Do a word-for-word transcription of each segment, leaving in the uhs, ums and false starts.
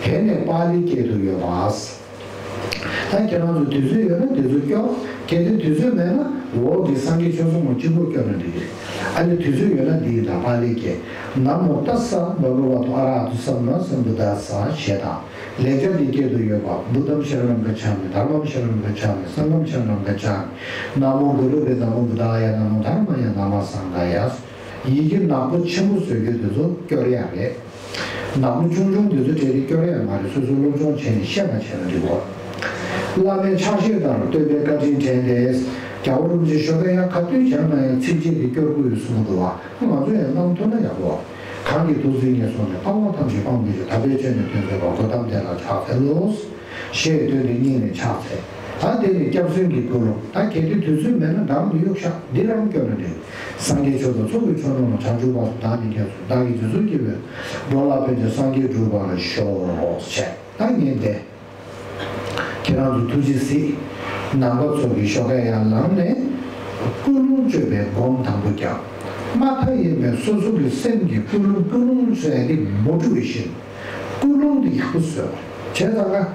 དེ་ནས་པཱ་ལི་སྐད་དུ་ཡོད་པ། ད་ཁྱེད་རང་ཚོ་དུས་ཚོད་ཡོད་ན་དེ་ཚོ་སྐྱོར། གལ་ཏེ་དུས་ཚོད་མེད་ན་འོག་གི་སངས་རྒྱས་ཆོས་ཚོགས་མ་གཅིག་པོ་སྐྱོར་ན་འགྲིག་གི་རེད། ཨ་ནི་དུས་ཚོད་ཡོད་ན་འདི་ཡིན་ད། པཱ་ལི་སྐད། ན་མོ་ཏཱ་ས་བྷ་ག་ཝ་ཏོ་ཨ་ར་ཧ་ཏུ་སམ་མ་སམ་བུ་དཱ་ས་ཞེས་དང་། ལེགས་སྦྱར་གྱི་སྐད་དུ་ཡོད་པ། བུདྡྷམ་ཤ་ར་ཎམ་ག་ཆ་མི། དྷརྨམ་ཤ་ར་ཎམ་ག་ཆ་མི། སངྒྷམ་ཤ་ར་ཎམ་ག་ཆ་མི། ན་མོ་གུ་རུ་བྷེ། ན་མོ་བུདྡྷཱ་ཡ། ན་མོ་དྷརྨཱ་ཡ། ན་མོ་སངྒྷཱ་ཡ། ཡི་གེ་ནག་པོ་ཆེན་པོ་བཟོ་རྒྱུ་དེ་ཚོ་སྐྱོར་ཡག་རེད། ནག་པོ་ཆུང་ཆུང་དེ་ཚོ་བྲིས་ཏེ་སྐྱོར་ཡག་མ་རེད། སོ་སོ་སློབ་སྦྱོང་བྱས་ནས་ཤེས་པ་བྱས་ན་འགྲིག་གོ། བླ་མའི་ཕྱག་བཞེས་ལྟར་བསྟོད་པའི་བཀའ་དྲིན་དྲན་ཏེ། རྒྱལ་བ་རིན་པོ་ཆེ་ཞོགས་ཀས་ཡང་ག་དུས་བྱས་ན་ཡང་ཚིགས་བཅད་དེ་སྐྱོར་དགོས་ཡོད་གསུངས་འདུག་བ། ང་ཚོ་ཡང་གནང་ཐུབ་ན་ཡག་པོ། གང་གིས་ཐུགས་བརྩེ་ཉེར་བཟུང་ནས། སྤང་བླང་ཐམས་ཅད་སྤང་བའི་ཕྱིར། ཐར་པའི་ཆོས་ནི་སྟོན་མཛད་པ། གོའུ་ཏམ་དེ་ལ་ཕྱག་འཚལ་ལོ། ཞེས་བསྟོད་དེ་སྙིང་ནས་ཕྱག་འཚལ། ད་དེ་ནི་སྐྱབས་སེམས་ཀྱི་ཀུན་སློང་། ད་གལ་ཏེ་དུས་ཚོད་མེད་ན་འདང་དུ་གཡུག་ཤག་འདི་རང་སྐྱོར་ན་འགྲིག། སངས་རྒྱས་ཆོས་དང་ཚོགས་ཀྱི་མཆོག་རྣམས་ལ། བྱང་ཆུབ་བར་དུ་བདག་ནི་སྐྱབས་སུ། བདག་གིས་རྗེས་སུ་སྐྱེས་པའི་འགྲོ་ལ་ཕན་ཕྱིར། སངས་རྒྱས་འགྲུབ་པར་ཤོག་ཅེས། ད་ངས་འདི། ཁྱེད་རང་ཚོ་ཐུགས་རྗེ་གཟིགས། ནང་པ་ཚོ་གིས་ཞོགས་ཀས་ཡར་ལངས་ནས་ཀུན་སློང་བཅོས་པའི་སྒོམ་དང་པོ་རྒྱག། མ་མཐའ་ཡས་པའི་སོ་སོ་གི་སེམས་ཀྱི་ཀུན་སློང་། ཀུན་སློང་ཟེར་ཡ་དེ་མོ་ཊི་ཝེ་ཤན། ཀུན་སློང་དེ་ཡག་པོ་བཟོས་པ་བྱས་ཙང་ཀ།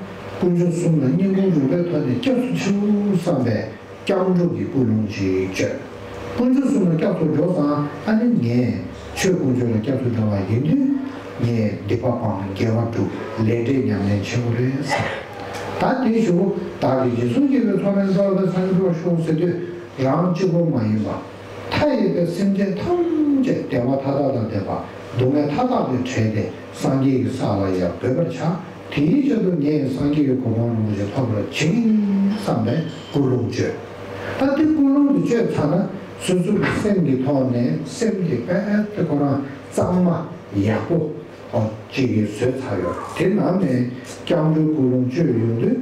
དཀོན་མཆོག་གསུམ་ལ་སྙིང་ཁུང་རུས་པའི་ཐོག་ནས་སྐྱབས་སུ་མཆིའོ་བསམ་པའི་སྐྱབས་འགྲོ་གི་ཀུན་སློང་ཅིག་བཅོས། དཀོན་མཆོག་གསུམ་ལ་སྐྱབས་སུ་འགྲོ་ཙང་ཨ་ནི་ངས་ཆོས་དཀོན་མཆོག་ལ་སྐྱབས་སུ་འགྲོ་བ་ཡིན་དུས། ངས་སྡིག་པ་སྤང་། དགེ་བ་སྒྲུབ། ལས་འབྲས་ཉམས་ལེན་བྱེད་དགོས་རེད་བསམ། ད་དེའི་གཞུག་གུ་བདག་གིས་རྗེས་སུ་སྐྱེས་པའི་ཚོགས་རྣམས་ཀྱིས། ཐར་པ་དང་སངས་རྒྱས་འགྲུབ་པར་ཤོག་ཟེར་དུས་རང་གཅིག་པོ་མ་ཡིན་པ། མཐའ་ཡས་པའི་སེམས་ཅན་ཐམས་ཅད་བདེ་བ་མཐའ་དག་དང་ལྡན་པ། སྡུག་བསྔལ་མཐའ་དག་ལས་བྲལ་ཏེ་སངས་རྒྱས་ཀྱི་ས་ལ་ཡར་འགོད་པར་བྱ། དེའི་ཆེད་དུ་ངས་སངས་རྒྱས་ཀྱི་གོ་འཕང་རིན་པོ་ཆེ་ཐོབ་པར་བྱེད་ཀྱི་ཡིན་བསམ་པའི་ཀུན་སློང་བཅོས། ད་དེ་ཀུན་སློང་དེ་བཅོས་ཚར་ན་སོ་སོ་གི་སེམས་ཀྱི་ཐོག་ནས་སེམས་ཀྱི་དཔལ་དེ་ཁོ་རང་གཙང་མ་ཡག་པོ་ཨོ་ཅིག་གིས་བཟོས་ཚར་ཡོད། དེ་ནང་ནས་སྐྱབས་འགྲོའི་ཀུན་སློང་བཅོས་ཡོང་དུས།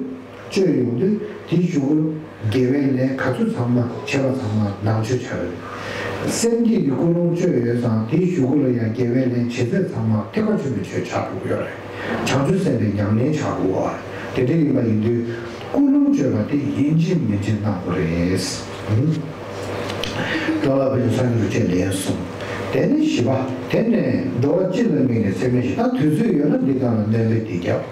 བཅོས་ཡོང་དུས་དེའི་གཞུག་གུ་དགེ་བའི་ལས་ག་ཚོད་ཚང་མ་བྱས་པ་ཚང་མ་ནང་ཆོས་ཆགས་ཡོད། སེམས་བསྐྱེད་ཀྱི་ཀུན་སློང་བཅོས་ཡོད་ཙང་དེའི་གཞུག་གུ་ལ་ཡང་དགེ་བའི་ལས་བྱེད་ཚད་ཚང་མ་ཐེག་པ་ཆེན་པོའི་ཆོས་ཆགས་འགྲོ་གི་ཡོད་རེད། བྱང་ཆུབ་སེམས་དཔའི་ཉམས་ལེན་ཆགས་འགྲོ་གི་ཡོད་རེད། དེ་འདྲ་ཡིན་པ་ཡིན་དུས་ཀུན་སློང་བཅོས་པ་དེ་ཡིན་གཅིག་མིན་གཅིག་གནང་དགོས་རེད། འགྲོ་ལ་ཕན་ཕྱིར་སངས་རྒྱས་འགྲུབ་ཅེས་ལན་གསུམ། དེ་ནི་བཞི་པ། དེ་ནས་འགྲོ་བ་སྤྱི་ལ་དམིགས་ནས་ཚད་མེད་བཞི། ད་དུས་ཚོད་ཡོད་ན་འདི་སྒང་ལ་སྣོན་པ་འདི་བརྒྱབ།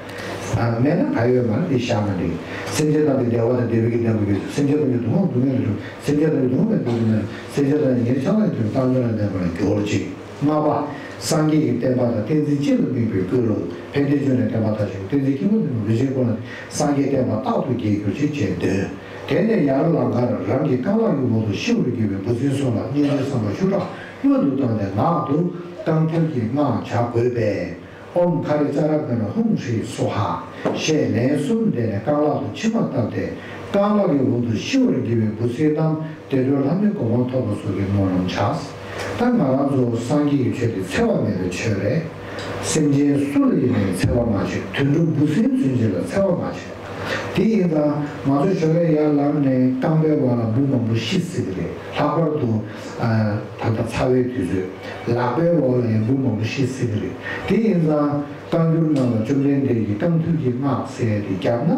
ཨ། མེད་ན་ག་ཡོད་མ་རེད། འདི་བཞག་ན་འགྲིག། སེམས་ཅན་ཐམས་ཅད་བདེ་བ་དང་བདེ་བའི་གི་གནས་སུ་འགོད་ཅིང་། སེམས་ཅན་ཐམས་ཅད་སྡུག་བསྔལ་སྡུག་བསྔལ་ལས་སྒྲོལ། སེམས་ཅན་ཐམས་ཅད་སྡུག་བསྔལ་སྡུག་བསྔལ་ལས་སྒྲོལ། སེམས་ཅན་ཐམས་ཅད་ཉེ་རིང་ཆགས་སྡང་ལས་སྒྲོལ། བཏང་སྙོམས་ལ་གནས་པ་ལ་གྱུར་ཅིག། ལྔ་པ། སངས་རྒྱས་ཀྱི་བསྟན་པ་དང་བསྟན་འཛིན་སྤྱི་ལ་དམིགས་པའི་ཀུན་སློང་། ཕན་བདེའི་འབྱུང་གནས་བསྟན་པ་མཐར་ཕྱིན། བསྟན་འཛིན་སྐྱེས་བུ་འདི་རྣམས་རིན་ཆེན་ཀུན་ལ་བརྟེན། སངས་རྒྱས་བསྟན་པ་རྟག་ཏུ་རྒྱས་གྱུར་ཅིག་ཅེས་འདོན། དེ་ནས་ཡར་ལང་ཁར་རང་གི་རྐང་ལག་གི་འོག་ཏུ་ཤི་བར་གྱུར་པའི་འབུ་སྲིན་གསུམ་ལ་སྙིང་རྗེའི་བསམ་པ་ཤུགས་དྲག་སྔོན་དུ་བཏང་སྟེ་ངག་ཏུ་རྐང་མཐིལ་གྱི་སྔགས་བྱ་དགོས་པས། ཨོཾ་ཁ་རི་ཙ་ར་ག་ན་ཧཱུྃ་ཧྲཱིཿ་སྭཱ་ཧཱ་ཞེས་ལན་གསུམ་བཟླས་ནས་རྐང་ལག་ཏུ་མཆིལ་མ་བཏབ་སྟེ། རྐང་ལག་གི་འོག་ཏུ་ཤི་བར་གྱུར་པའི་འབུ་སྲིན་རྣམས་བདེ་འགྲོ་ལྷ་མིའི་གོ་འཕང་ཐོབ་པ་སོགས་ཀྱི་སྨོན་ལམ་བྱ། ད་ང་རང་ཚོ་སངས་རྒྱས་ཀྱི་ཆོས་དེ་འཚེ་བ་མེད་པའི་ཆོས་རེད། སེམས་ཅན་སུ་ལ་ཡིན་ནའི་འཚེ་བ་མ་བྱེད། དུད་འགྲོ་འབུ་སྲིན་ཚུན་ཆད་ལ་འཚེ་བ་མ་བྱེད། དེ་ཡིན་ཙང་ང་ཚོ་ཞོགས་ཀས་ཡར་ལངས་ནས་རྐང་པའི་འོག་ལ་འབུ་མང་པོ་ཤི་སྲིད་ཀྱི་རེད། ལྷག་པར་དུ་ཨ། ད་ལྟ་ཚ་བའི་དུས་ཚོད། ལག་པའི་འོག་ལ་ཡང་འབུ་མང་པོ་ཤི་སྲིད་ཀྱི་རེད། དེ་ཡིན་ཙང་བཀའ་འགྱུར་ནང་ལ་བཅོམ་ལྡན་འདས་ཀྱིས་རྐང་མཐིལ་གྱི་སྔགས་ཟེར་ཡ་དེ་བརྒྱབ་ན།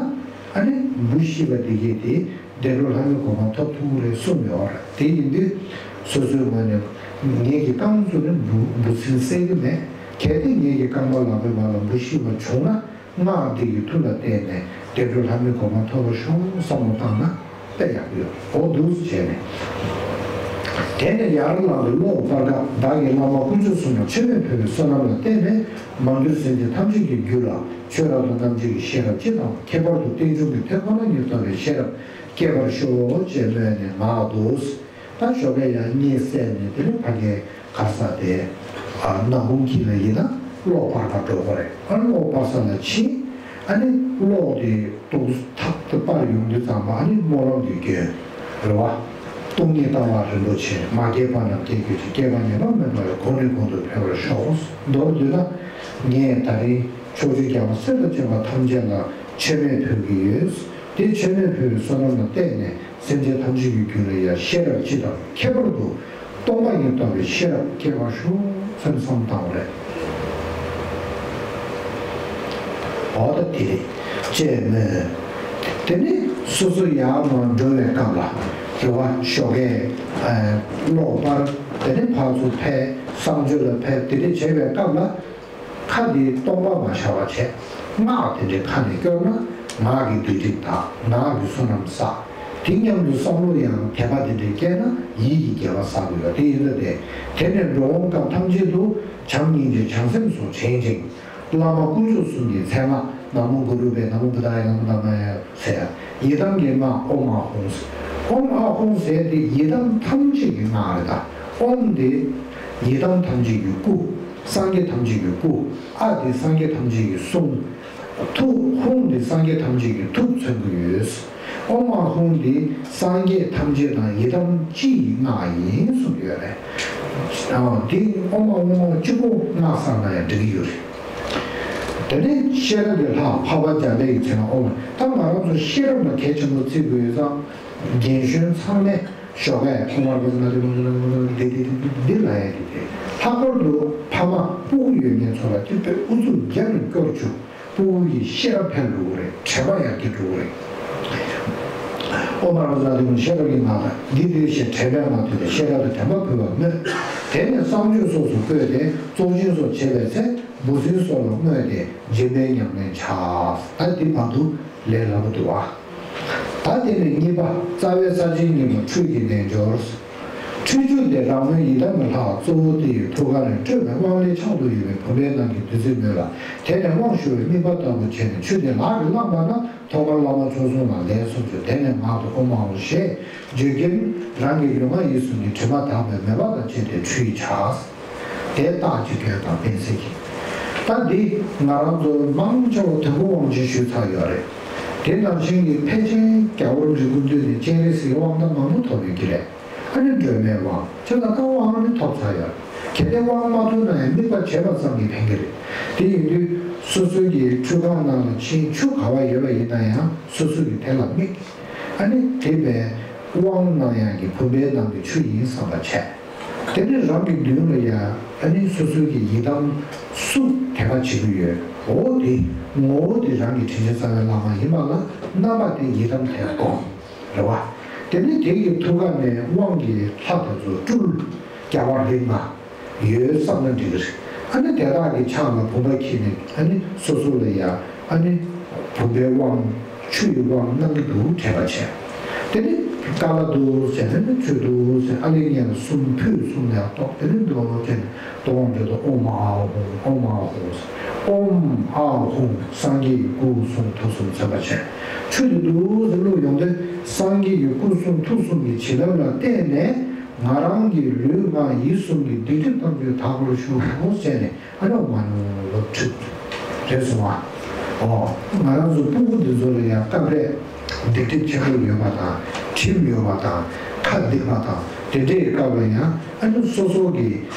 ཨ་ནི་འབུ་ཤི་བ་དེ་གས་དེ་བདེ་འགྲོ་ལྷ་མིའི་གོ་འཕང་ཐོབ་ཐུབ་ཀྱི་རེད་གསུངས་ཡོད་རེད། དེ་ཡིན་དུས་སོ་སོའི་ངོས་ནས་ངེད་ཀྱི་རྐང་བཙུགས་ནས་འབུ་འབུ་སྲིན་བསད་ཀྱི་མེད། གལ་ཏེ་ངེད་ཀྱི་རྐང་པ་ལག་པའི་བར་ལ་འབུ་ཤི་བ་བྱུང་ན། སྔགས་འདི་ཡི་མཐུ་ལ་བརྟེན་ནས་བདེ་འགྲོ་ལྷ་མིའི་གོ་འཕང་ཐོབ་པར་ཤོག་བསམ་བློ་བཏང་ན་དཔེ་ཡག་པོ་ཡོད། འོ་འདུག་སེ་བྱས་ནས། དེ་ནས་ཡར་ལངས་ཏེ་གློ་བུར་སྤར་སྐབས་བདག་གིས་བླ་མ་དཀོན་མཆོག་གསུམ་ལ་མཆོད་མེ་ཕུལ་བའི་བསོད་ནམས་ལ་བརྟེན་ནས་མ་གྱུར་སེམས་ཅན་ཐམས་ཅད་ཀྱི་རྒྱུད་ལ་ཆོས་རབ་ཏུ་རྣམ་འབྱེད་ཀྱི་ཤེས་རབ་སྤྱི་དང་། ཁྱད་པར་དུ་རྟེན་འབྱུང་གི་ཐེག་པ་རྣམས་ཀྱིས་སྟོན་པའི་ཤེས་རབ་སྐྱེ་བར་ཤོག་ཅེས་སྨོན་ནས་ངག་ཏུ། ད་ཞོགས་ཀས་ཡང་གཉིད་སད་ནས་དེ་ནས་ཕ་གིའི་ག་རེ་ཟེར་དེ། ཨ། ནག་ཁུང་དཀྱིལ་ལ་ཡིན་ན་གློག་སྤར་ག་འགྲོ་གི་རེད། ཨ། གློག་སྤར་ས་ལ་ཕྱིན། ཨ་ནི་གློག་དེ་ཏོག་ཙམ་ཐག་ཏུ་སྤར་ཡོང་དུས་ཙམ་པ། ཨ་ནི་སྨོན་ལམ་དེ་བརྒྱབ་རེད་བ། སྟོང་ཉིད་ལྟ་བ་རིན་པོ་ཆེ། མ་སྐྱེས་པ་རྣམས་སྐྱེ་གྱུར་ཅིག། སྐྱེས་པ་ཉམས་པ་མེད་པ་ཡང་། གོང་ནས་གོང་དུ་འཕེལ་བར་ཤོག། མདོར་བསྡུས་ན། ངས་ད་རིང་ཕྱོགས་བཅུའི་རྒྱལ་བ་སྲས་དང་བཅས་པ་ཐམས་ཅད་ལ་མཆོད་མེ་ཕུལ་གྱི་ཡོད། དེ་མཆོད་མེ་ཕུལ་བའི་བསོད་ནམས་ལ་བརྟེན་ནས་སེམས་ཅན་ཐམས་ཅད་ཀྱི་རྒྱུད་ལ་ཡང་ཤེས་རབ་སྤྱི་དང་། ཁྱད་པར་དུ་སྟོང་པ་ཉིད་རྟོགས་པའི་ཤེས་རབ་སྐྱེ་བར་ཤོག་བསམ་བསམ་བཏང་བ་རེད། འོ་ད་དེ་རེད། ཅེས་སྨོན། དེ་ནས་སོ་སོ་ཡར་མར་འགྲོ་བའི་སྐབས་ལ་རེད་བ། ཞོགས་ཀས་གློག་སྤར། དེ་ནས་ཕར་ཚུར་ཕེབས། གསང་སྤྱོད་ལ་ཕེབས། དེ་འདྲ་བྱེད་པའི་སྐབས་ལ། ཁ་དེ་སྟོང་པ་མ་ཤར་བ་བྱས། སྔགས་དེ་འདྲའི་ཁ་ནས་སྐྱོར་ན་ངག་གི་སྡིག་སྒྲིབ་དག། ངག་གི་བསོད་ནམས་བསགས། དེ་མཉམ་དུ་བསམ་བློ་ཡང་དད་པ་དེ་འདྲའི་སྐྱེས་ན་ཡིད་ཀྱི་དགེ་བ་བསགས་དགོས་པ་དེ་ཡིན་ད། དེ་དེ་ནས་འགྲོ་འོང་སྐབས་ཐམས་ཅད་དུ་བྱམས་སྙིང་རྗེ་བྱང་སེམས་སུ་དྲན་ཅིང་། བླ་མ་དཀོན་མཆོག་གསུམ་གྱི་མཚན་སྔགས། ན་མོ་གུ་རུ་བྷྱཿ། ན་མོ་བུདྡྷཱ་ཡ། ན་མོ་དྷརྨཱ་ཡ་ཟེར་ཡ། ཡི་དམ་གྱི་སྔགས་ཨོཾ་ཨཱཿཧཱུྃ། ཨོཾ་ཨཱཿཧཱུྃ་ཟེར་དེ་ཡི་དམ་ཐམས་ཅད་ཀྱི་སྔགས་རེད་ད། ཨོཾ་དེ་ཡི་དམ་ཐམས་ཅད་ཀྱི་སྐུ། སངས་རྒྱས་ཐམས་ཅད་ཀྱི་སྐུ། ཨཱཿ་དེ་སངས་རྒྱས་ཐམས་ཅད་ཀྱི་གསུང་། ཐུ་ཧཱུྃ་དེ་སངས་རྒྱས་ཐམས་ཅད་ཀྱི་ཐུགས་མཚོན་གྱི་ཡོད། ཨོཾ་ཨཱཿཧཱུྃ་འདི་སངས་རྒྱས་ཐམས་ཅད་དང་ཡི་དམ་སྤྱི་ཡི་སྔགས་ཡིན་གསུངས་ཡོད་རེད། འདི་ཨོཾ་ཨཱཿཧཱུྃ་གཅིག་པོ་སྔགས་བསགས་ན་ཡང་འགྲིག་གི་ཡོད་རེད། དེ་ནས་ཤེས་རབ་ཀྱི་ལྷ་འཕགས་པ་འཇམ་དཔལ་གྱི་མཚན་ལ་ཨོཾ། ད་ང་རང་ཚོ་ཤེས་རབ་ལ་གལ་ཆེན་པོ་བརྩི་དགོས་ཙང་། རྒན་གཞོན་ཚང་མས་ཞོགས་ཀས་ཁོང་བར་གོ་ན་འདི་འདི་འདི་ལ་ཡ་གི་དེ། ལྷག་པར་དུ་ཕ་མ་སྤུ་གུ་ཡོད་མཁན་ཚོ་ལ་དེ་དཔེ་ཨུ་ཚུགས་རྒྱབ་ནས་སྐྱོར་བཅུག་སྤུ་གུ་གི་ཤེས་རབ་འཕེལ་འགྲོ་གི་རེད། དྲན་པ་ཡར་རྒྱས་འགྲོ་གི་རེད། ཨོཾ་ཨཱཿཧཱུྃ་ཟེར་དུས་ཤེས་རབ་ཀྱི་ངག་དང་འདི་འདི་ཞེས་དྲན་པའི་ངག་ཐོས་ཏེ་ཤེས་རབ་ཏུ་དྲན་པ་འཕེལ་བར་སྨོན། དེ་ནས་བསང་མཆོད་སོགས་སུ་བཀོད་དེ་གཙོ་ཆེན་སོགས་བྱེད་པའི་ཚེ་འབུ་སྲིན་སོགས་ལ་བསྔོས་ཏེ་སྦྱིན་པའི་ཉམས་ལེན་བྱ། ད་འདི་བར་དུ་ལས་སླ་པོ་འདུག་ཨ། ད་དེ་ནས་གཉིས་པ། རྩ་བའི་ས་བཅད་གཉིས་པ། ཁྲུས་ཀྱི་རྣལ་འབྱོར། ཁྲུས་ཆུ་དེ་རང་མོས་ཡི་དམ་གྱི་ལྷ་གཙོ་བོ་དེ་ཡི་ཐུགས་ཀ་ནས་སྤྲོས་པའི་དབང་ལས་ཕྱག་ཏུ་ཡོད་པའི་བུམ་པའི་ནང་གི་བདུད་རྩི་མོས་ལ། དེ་ནས་དབང་ཞུ་བའི་དམིགས་པ་ལྟ་བུ་བྱས་ནས་ཆུ་དེ་ལག་གིས་བླངས་པ་ན་ཐོག་མར་བླ་མ་མཆོག་གསུམ་ལ་ལན་གསུམ་བརྗོད། དེ་ནས་ངག་ཏུ་ཨོཾ་ཨཱཿཧཱུྃ་ཞེས་བརྗོད་ཀྱིན་རང་གི་ལུས་ངག་ཡིད་གསུམ་གྱི་དྲི་མ་དག་པའི་མོས་པ་དང་བཅས་ཏེ་ཁྲུས་བྱ། དེ་རྟགས་ཀྱི་སྐྱོན་དང་བསྟན་སྲིད་ཀྱི། ད་འདི་ང་རང་ཚོ་མང་ཆེ་བ་དོན་གོ་དབང་ཆེན་ཞུས་ཚར་ཡོད་རེད། དེ་ནང་བཞིན་གྱི་ཕལ་ཆེར་རྒྱལ་བ་རིན་པོ་ཆེའི་སྐུ་མདུན་ནས་སྤྱན་རས་གཟིགས་དབང་ཐང་མང་པོ་ཐོབ་ཡོད་ཀྱི་རེད། ཨ་ནི་སྒྲོལ་མའི་དབང་། བྱས་ཙང་ད་དབང་ནི་ཐོབ་ཚར་ཡོད། གལ་ཏེ་དབང་མ་ཐོབ་ན་ཡང་དམིགས་པ་བྱས་པ་ཙམ་གྱིས་ཕན་གྱི་རེད། དེ་ཡིན་དུས་སོ་སོའི་གི་ཁྲུས་ཁང་ནང་ལ་ཕྱིན་ཆུ་ག་བ་ཡོད་པ་ཡིན་ན་ཡང་སོ་སོ་གི་དེ་ལ་དམིགས། ཨ་ནི་དེ་བས་དབང་གནང་ཡག་གི་བུམ་པའི་ནང་གི་ཆུ་ཡིན་བསམ་པ་བྱས། དེ་ནས་རང་གི་མདུན་ལ་ཡ་ཨ་ནི་སོ་སོའི་གི་ཡི་དམ་སུ་དད་པ་བྱེད་ཀྱི་ཡོད། འོ་དེ་ངོ་བོ་དེ་རང་གི་དྲིན་ཅན་རྩ་བའི་བླ་མ་ཡིན་པ་ལ་རྣམ་པ་དེ་ཡི་དམ་དེ་ལ་དགོངས། རེད་བ། དེ་ནས་དེ་གི་ཐུགས་ཀ་ནས་དབང་གི་ལྷ་དེ་ཚོ་སྤྲུལ། རྒྱལ་བ་རིགས་ལྔ་ཡོད་བསམ་ན་འགྲིག་གི་རེད། ཨ་ནི་དེ་དག་གི་ཕྱག་ལ་བུམ་པ་འཁྱེར་ནས་ཨ་ནི་སོ་སོ་ལ་ཡ་ཨ་ནི་བུམ་པའི་དབང་ཆུ་ཡི་དབང་གནང་གི་འདུག་དྲན་པ་བྱས། དེ་ནི་ཀ་ལ་འདུག་ཟེར་ནས་ནི་ཆུ་འདུག་ཟེར། ཨ་ལེ་ཉལ་གསུམ་ཕུད་གསུམ་ལ་ཡ་གཏོགས། དེ་ནི་འདུག་ཟེར་ནས་གཏོང་འདོད་དུ་ཨོཾ་ཨཱཿཧཱུྃ། ཨོཾ་ཨཱཿཧཱུྃ། ཨོཾ་ཨཱཿཧཱུྃ། སངས་རྒྱས་ཀྱི་སྐུ་གསུང་ཐུགས་གསུམ་མཚོན་པ་བྱས། ཆུ་དེ་འདུག་ཟེར་བླུགས་ཡོང་དུས་སངས་རྒྱས་ཀྱི་སྐུ་གསུང་ཐུགས་གསུམ་གྱི་བྱིན་རླབས་ལ་བརྟེན་ནས་ང་རང་གི་ལུས་ངག་ཡིད་གསུམ་གྱི་སྡིག་སྒྲིབ་ཐམས་ཅད་དག་པར་ཞུ་ཟེར་ནས། ཨ་ནི་མ་ནུ་ལོ་ཁྲིད་རེད་སོང་བ། ཨོ། ང་རང་ཚོ་སྤུ་གུ་འདི་ཚོ་ལ་ཡང་སྐབས་རེ་སྡིག་སྒྲིབ་ཆེན་པོ་ཡོད་པ་དང་། ཁྲིམས་ཡོད་པ་དང་། ཁ་སྡིག་པ་དང་། དེ་འདྲའི་སྐབས་ལ་ཡང་ཨ་ནི་སོ་སོ་གི་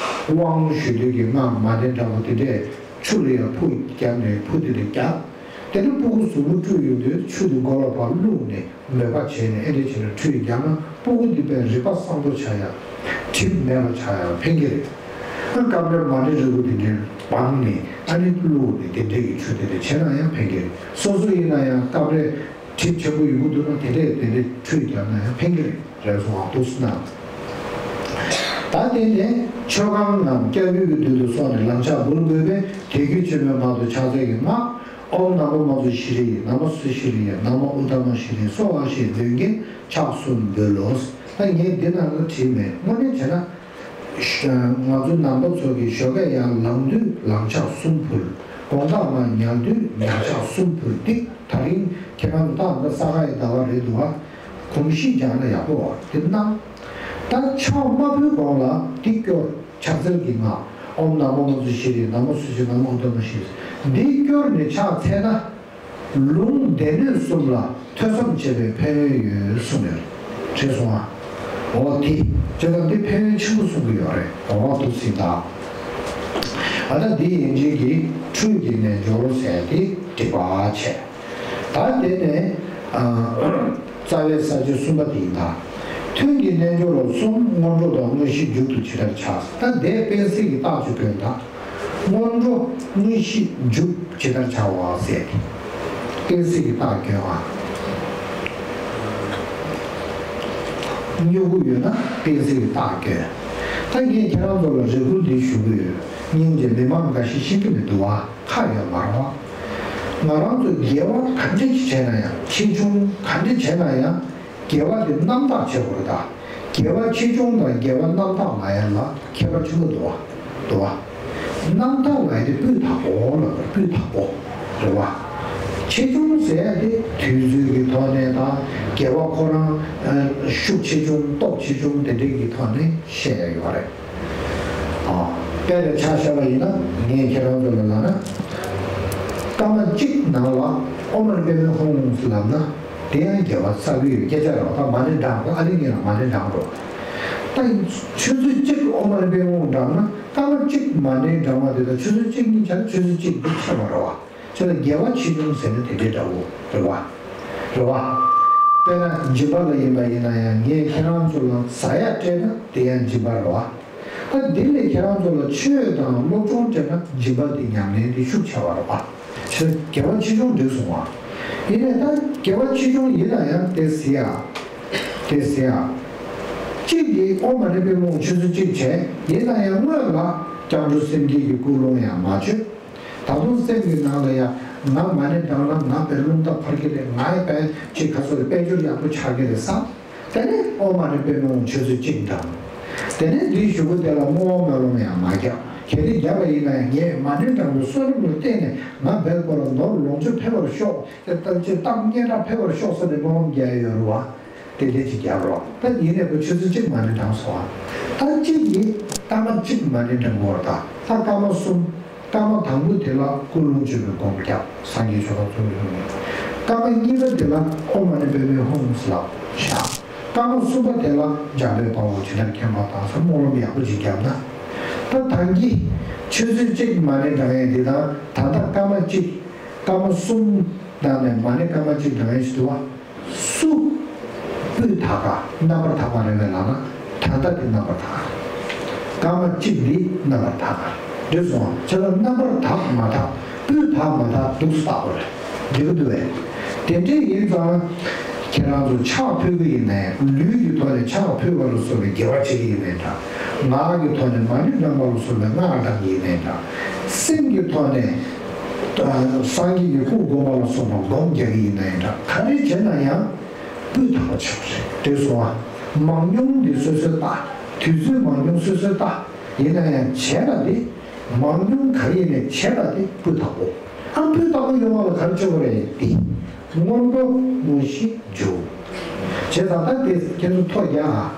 དབང་ཞུ་དུས་ཀྱི་སྔགས་མ་བདེ་འདྲ་པོ་དེ་འདྲས་ཆུ་ལ་ཡང་ཕུ་བརྒྱབ་ནས་ཕུ་དེ་ལ་བརྒྱབ། དེ་ནས་སྤུ་གུ་གཟུགས་པོ་བཀྲུས་ཡོང་དུས་ཆུ་དེ་མགོ་ལ་ཕར་བླུགས་ནས། མོས་པ་བྱས་ནས་ཨེ་འདྲ་བྱས་ནས་ཁྲུས་རྒྱག་ན་སྤུ་གུ་འདི་དཔེ་རིག་པ་བཟང་པོ་ཆགས་ཡ། ཁྲིམས་མེད་པ་ཆགས་ཡ་ཕན་གྱི་རེད། ཨ་སྐབས་རེ་མ་འདྲི་རིལ་བུ་དེ་འདྲའི་སྦངས་ནས་ཨ་ནི་བླུགས་ནས་དེ་འདྲའི་གི་ཆུ་དེ་འདྲ་བྱས་ན་ཡང་ཕན་གྱི་རེད། སོ་སོ་ཡིན་ན་ཡང་སྐབས་རེ་གྲིབ་ཆེན་པོ་ཡོང་གི་འདུག་ན་དེ་འདྲས་དེ་འདྲའི་ཁྲུས་རྒྱག་ན་ཡང་ཕན་གྱི་རེད། རེད་སོང་བ་འདུག་སེ་ན། ད་དེ་ནས་མཆོད་ཁང་ངམ་སྐྱབས་ཡུལ་གྱི་མདུན་དུ་སོང་ནས་ལམ་ཕྱག་འབུལ་དགོས་པས་དད་གུས་ཆེན་པོས་ངག་ཏུ་ཕྱག་འཚལ་གྱི་སྔགས། ཨོཾ་ན་མོ་མཉྫུ་ཤྲཱི་ཡེ། ན་མོ་སུ་ཤྲཱི་ཡེ། ན་མོ་ཨུ་ཏ་མ་ཤྲཱི་ཡེ་སྭཱ་ཧཱ་ཞེས་འདོན་གྱིན་ཕྱག་གསུམ་འབུལ་ལོ། ད་ངས་འདི་ནང་ལ་བྲིས་མེད། དངོས་གནས་བྱས་ན། ང་ཚོ་ནང་པ་ཚོ་གིས་ཞོགས་ཀས་ཡར་ལངས་དུས་ལམ་ཕྱག་གསུམ་ཕུལ། དགོང་དག་མར་ཉལ་དུས་ཉལ་ཕྱག་གསུམ་ཕུལ། འདི་ད་རིང་ཁྱེད་རང་ཚོ་ད་ལྟ་ས་ག་ཡི་ཟླ་བ་རེད་འདུག་བ། གོམས་གཤིས་སྦྱངས་ན་ཡག་པོ་འདི་གནང་། ད་ཕྱག་མ་ཕུལ་གོང་ལ་འདི་སྐྱོར། ཕྱག་འཚལ་གྱི་སྔགས། ཨོཾ་ན་མོ་མཉྫུ་ཤྲཱི་ཡེ། ན་མོ་སུ་ཤྲཱི་ཡེ། ན་མོ་ཨུ་ཏ་མ་ཤྲཱི་ཡེ། འདི་སྐྱོར་ནས་ཕྱག་འཚལ་ན། ལུང་སྡེ་སྣོད་གསུམ་ལ་ཐོས་བསམ་བྱེད་པའི་ཕན་ཡོན་ཡོད་གསུངས་ཡོད་རེད། བྱས་སོང་ཨ། འོ་དེ་བྱས་ཙང་འདི་ཕན་ཡོན་ཆེན་པོ་གསུང་གི་ཡོད་རེད། འོ་འདུག་སེ་ད། ཨ་ད་འདི་ཡན་ཆད་ཀྱི་ཁྲུས་ཀྱི་རྣལ་འབྱོར་ཟེར་ཏེ་འགྲིག་པ་བྱས། ད་དེ་ནས་ཨ། རྩ་བའི་ས་བཅད་གསུམ་པ་དེ་ཡིན་ད། ཐུན་གྱི་རྣལ་འབྱོར་གསུམ། སྔོན་འགྲོ་དང་དངོས་གཞི་མཇུག་ཏུ་ཇི་ལྟར་བྱ། ད་དེ་སྤེལ་གསལ་གྱི་རྟགས་ཅིག་བཀོད་ད། སྔོན་འགྲོ་དངོས་གཞི་མཇུག་ཇི་ལྟར་བྱ་བ་ཟེར་ཏེ། སྤེལ་གསལ་གྱི་རྟགས་བཀོད་པ། སྨྱུ་གུ་ཡོད་ན་སྤེལ་གསལ་གྱི་རྟགས་བཀོད། ད་ངས་ཁྱེད་རང་ཚོ་ལ་རེ་སྐུལ་འདི་ཞུ་གི་ཡོད། སྙིང་རྗེ། མི་མང་འགའ་ཞིག་ཤེས་ཀྱི་མི་འདུག་བ། ཁག་ཡོད་མ་རེད་བ། ང་རང་ཚོས་དགེ་བ་ག་འདྲ་ཞིག་བྱས་ན་ཡང་། ཆེ་ཆུང་ག་འདྲ་བྱས་ན་ཡང་། དགེ་བ་དེ་རྣམ་དག་བྱེད་དགོས་རེད་ད། དགེ་བ་ཆེ་ཆུང་དང་དགེ་བ་རྣམ་དག་ལབ་ཡ་ལ་ཁྱད་པར་ཆེན་པོ་འདུག་བ། འདུག་བ། རྣམ་དག་ལབ་ཡ་དེ་སྤུས་དག་པོ་ལབ་དགོས་རེད། སྤུས་དག་པོ་རེད་བ། ཆེ་ཆུང་ཟེར་ཡ་དེ་དུས་ཚོད་ཀྱི་ཐོག་ནས་དང་། དགེ་བ་ཁོ་རང་ཤུགས་ཆེ་ཆུང་སྟོབས་ཆེ་ཆུང་དེ་འདྲའི་གི་ཐོག་ནས་བཤད་ཡ་ཡོད་རེད། ཨ། དཔེ་རེ་ཆ་བཞག་པ་ཡིན་ན། ངས་ཁྱེད་རང་ཚོ་ལ་ལབ་ན། སྐར་མ་གཅིག་ནང་ལ་ཨོཾ་མ་ཎི་པདྨེ་ཧཱུྃ་ལབ་ན། དེ་ཡང་དགེ་བ་བསགས་ཀྱི་ཡོད། སྐད་ཆ་རེད་བ། ད་མ་ཎི་བགྲང་དགོས། ཨ་ནི་ངས་ལ་མ་ཎི་བགྲང་རོགས། ད་ཆུ་ཚོད་གཅིག་ཨོཾ་མ་ཎི་པདྨེ་ཧཱུྃ་བགྲང་ན། སྐར་མ་གཅིག་མ་ཎི་བགྲང་བ་དེ་དང་ཆུ་ཚོད་གཅིག་གཉིས་ཆ་ན་ཆུ་ཚོད་གཅིག་འདི་ཆེ་བ་རེད་བ། བྱས་ཙང་དགེ་བ་ཆེ་ཆུང་ཟེར་ན་དེ་འདྲའི་འདྲ་བོ་རེད་བ། རེད་བ། དཔེར་ན་སྦྱིན་པ་ལ་ཡིན་པ་ཡིན་ན་ཡང་། ངས་ཁྱེད་རང་ཚོ་ལ་ཟ་ཡ་སྤྲད་ན་དེ་ཡང་སྦྱིན་པ་རེད་བ། ད་དེ་ལས་ཁྱེད་རང་ཚོ་ལ་ཆོས་དང་སློབ་སྦྱོང་སྤྲད་ན་སྦྱིན་པ་དེ་ཉམས་ལེན་དེ་ཤུགས་ཆེ་བ་རེད་བ། བྱས་ཙང་དགེ་བ་ཆེ་ཆུང་འགྲིག་སོང་བ། ཡིན་ནའི་ད་དགེ་བ་ཆེ་ཆུང་ཡིན་ན་ཡང་དེ་ཟེར་ཡ། དེ་ཟེར་ཡ། གཅིག་གིས་ཨོཾ་མ་ཎི་པདྨེ་ཧཱུྃ་ཆུ་ཚོད་གཅིག་བྱས། ཡིན་ན་ཡང་སྔོན་ལ་སྐྱབས་འགྲོ་སེམས་བསྐྱེད་ཀྱི་ཀུན་སློང་ཡང་མ་བཅོས། ད་དུང་སེམས་ཀྱི་ནང་ལ་ཡང་། ང་མ་ཎི་བགྲངས་ན་ང་དཔེ་རླུང་རྟ་འཕར་གྱི་རེད། ང་ཡི་དཔེ་ཅིག་ག་ཚོད་རེད། དཔལ་འབྱོར་ཡག་པོ་ཆགས་ཀྱི་རེད་བསམ། དེ་ནས་ཨོཾ་མ་ཎི་པདྨེ་ཧཱུྃ་ཆུ་ཚོད་གཅིག་བགྲངས། དེ་ནས་འདིའི་གཞུག་གུ་དེ་ལ་བསྔོ་བ་སྨོན་ལམ་ཡང་མ་བརྒྱབ། གལ་ཏེ་བརྒྱབ་པ་ཡིན་ན་ཡང་། ངས་མ་ཎི་བགྲངས་པའི་བསོད་ནམས་ལ་བརྟེན་ནས་ང་བོད་སྐོར་ལ་ནོར་ལོངས་སྤྱོད་འཕེལ་བར་ཤོག། དེ་ལྟར་ཅིག་གཏམ་སྙན་གྲགས་འཕེལ་བར་ཤོག་ཟེར་ནས་སྨོན་ལམ་རྒྱག་ཡ་ཡོད་རེད་བ། དེ་འདྲ་ཅིག་རྒྱབ་རོགས། ད་ཡིན་ནའི་ཁོ་ཆུ་ཚོད་གཅིག་མ་ཎི་བགྲངས་སོང་བ། ད་གཅིག་གིས་སྐར་མ་གཅིག་མ་ཎི་བགྲངས་པ་རེད། ད་ད་སྐར་མ་གསུམ། སྐར་མ་དང་པོ་དེ་ལ་ཀུན་སློང་བཅོས་པའི་སྒོམ་རྒྱབ། སངས་རྒྱས་ཆོས་ཀྱི་ཚོགས་ཡོང་ངེས། སྐར་མ་གཉིས་པ་དེ་ལ་ཨོཾ་མ་ཎི་པདྨེ་ཧཱུྃ་ལབ་བཞག། སྐར་མ་གསུམ་པ་དེ་ལ་འཇམ་དཔལ་དཔའ་བོས་ཇི་ལྟར་མཁྱེན་པ་དང་ཟེར་སྨོན་ལམ་ཡག་པོ་ཅིག་བརྒྱབ་ན། ད་ད་གིན་ཆུ་ཚོད་གཅིག་མ་ཎི་བགྲང་ཡས་འདི་དང་། ད་ལྟ་སྐར་མ་གཅིག་སྐར་མ་གསུམ་ནང་ནས་མ་ཎི་སྐར་མ་གཅིག་བགྲང་ཡས་ཞིག་འདུག་བ། སུ་སྤུས་དག་ག་རྣམ་པར་དག་པ་རེད་པས་ལབ་ན། ད་ལྟ་འདི་རྣམ་པར་དག་པ་རེད། སྐར་མ་གཅིག་འདི་རྣམ་པར་དག་པ་རེད། འགྲིག་སོང་བ། བྱས་ཙང་རྣམ་པར་དག་མ་དག་སྤུས་དག་མ་དག་འདུག་སེ་བལྟ་དགོས་རེད། འགྲིག་གི་འདུག་བས། དེ་འདྲ་ཡིན་ཙང་ཁྱེད་རང་ཚོ་ཕྱག་ཕུལ་གི་ཡིན་ནའི། ལུས་ཀྱི་ཐོག་ནས་ཕྱག་ཕུལ་བ་ལ་སོགས་པའི་དགེ་བ་བྱེད་ཀྱི་ཡིན་ནའི་འདྲ། ངག་གི་ཐོག་ནས་མ་ཎི་བགྲང་བ་ལ་སོགས་པའི་སྔགས་བགྲང་གི་ཡིན་ནའི་འདྲ། སེམས་ཀྱི་ཐོག་ནས་སངས་རྒྱས་ཀྱི་སྐུ་སྒོམ་པ་ལ་སོགས་པ་སྒོམ་རྒྱག་གི་ཡིན་ནའི་འདྲ། ག་རེ་བྱས་ན་ཡང་སྤུས་དག་པོ་བྱེད་དགོས་རེད། འགྲིག་སོང་ཨ། མང་ཉུང་འདི་སོ་སོའི་རྟགས། དུས་ཚོད་མང་ཉུང་སོ་སོའི་རྟགས། ཡིན་ན་ཡང་བྱས་པ་འདི། མང་ཉུང་ག་རེ་ཡིན་ནའི་བྱས་པ་དེ་སྤུས་དག་པོ། ཨ། སྤུས་དག་པོ་ཡོང་བ་ལ་ག་རེ་བྱེད་དགོས་རེད་དེ། སྔོན་འགྲོ་དངོས་གཞི་མཇུག། བྱས་ཙང་ད་དེ་ཁྱེད་ཚོ་ཐོ་རྒྱག་ཨ།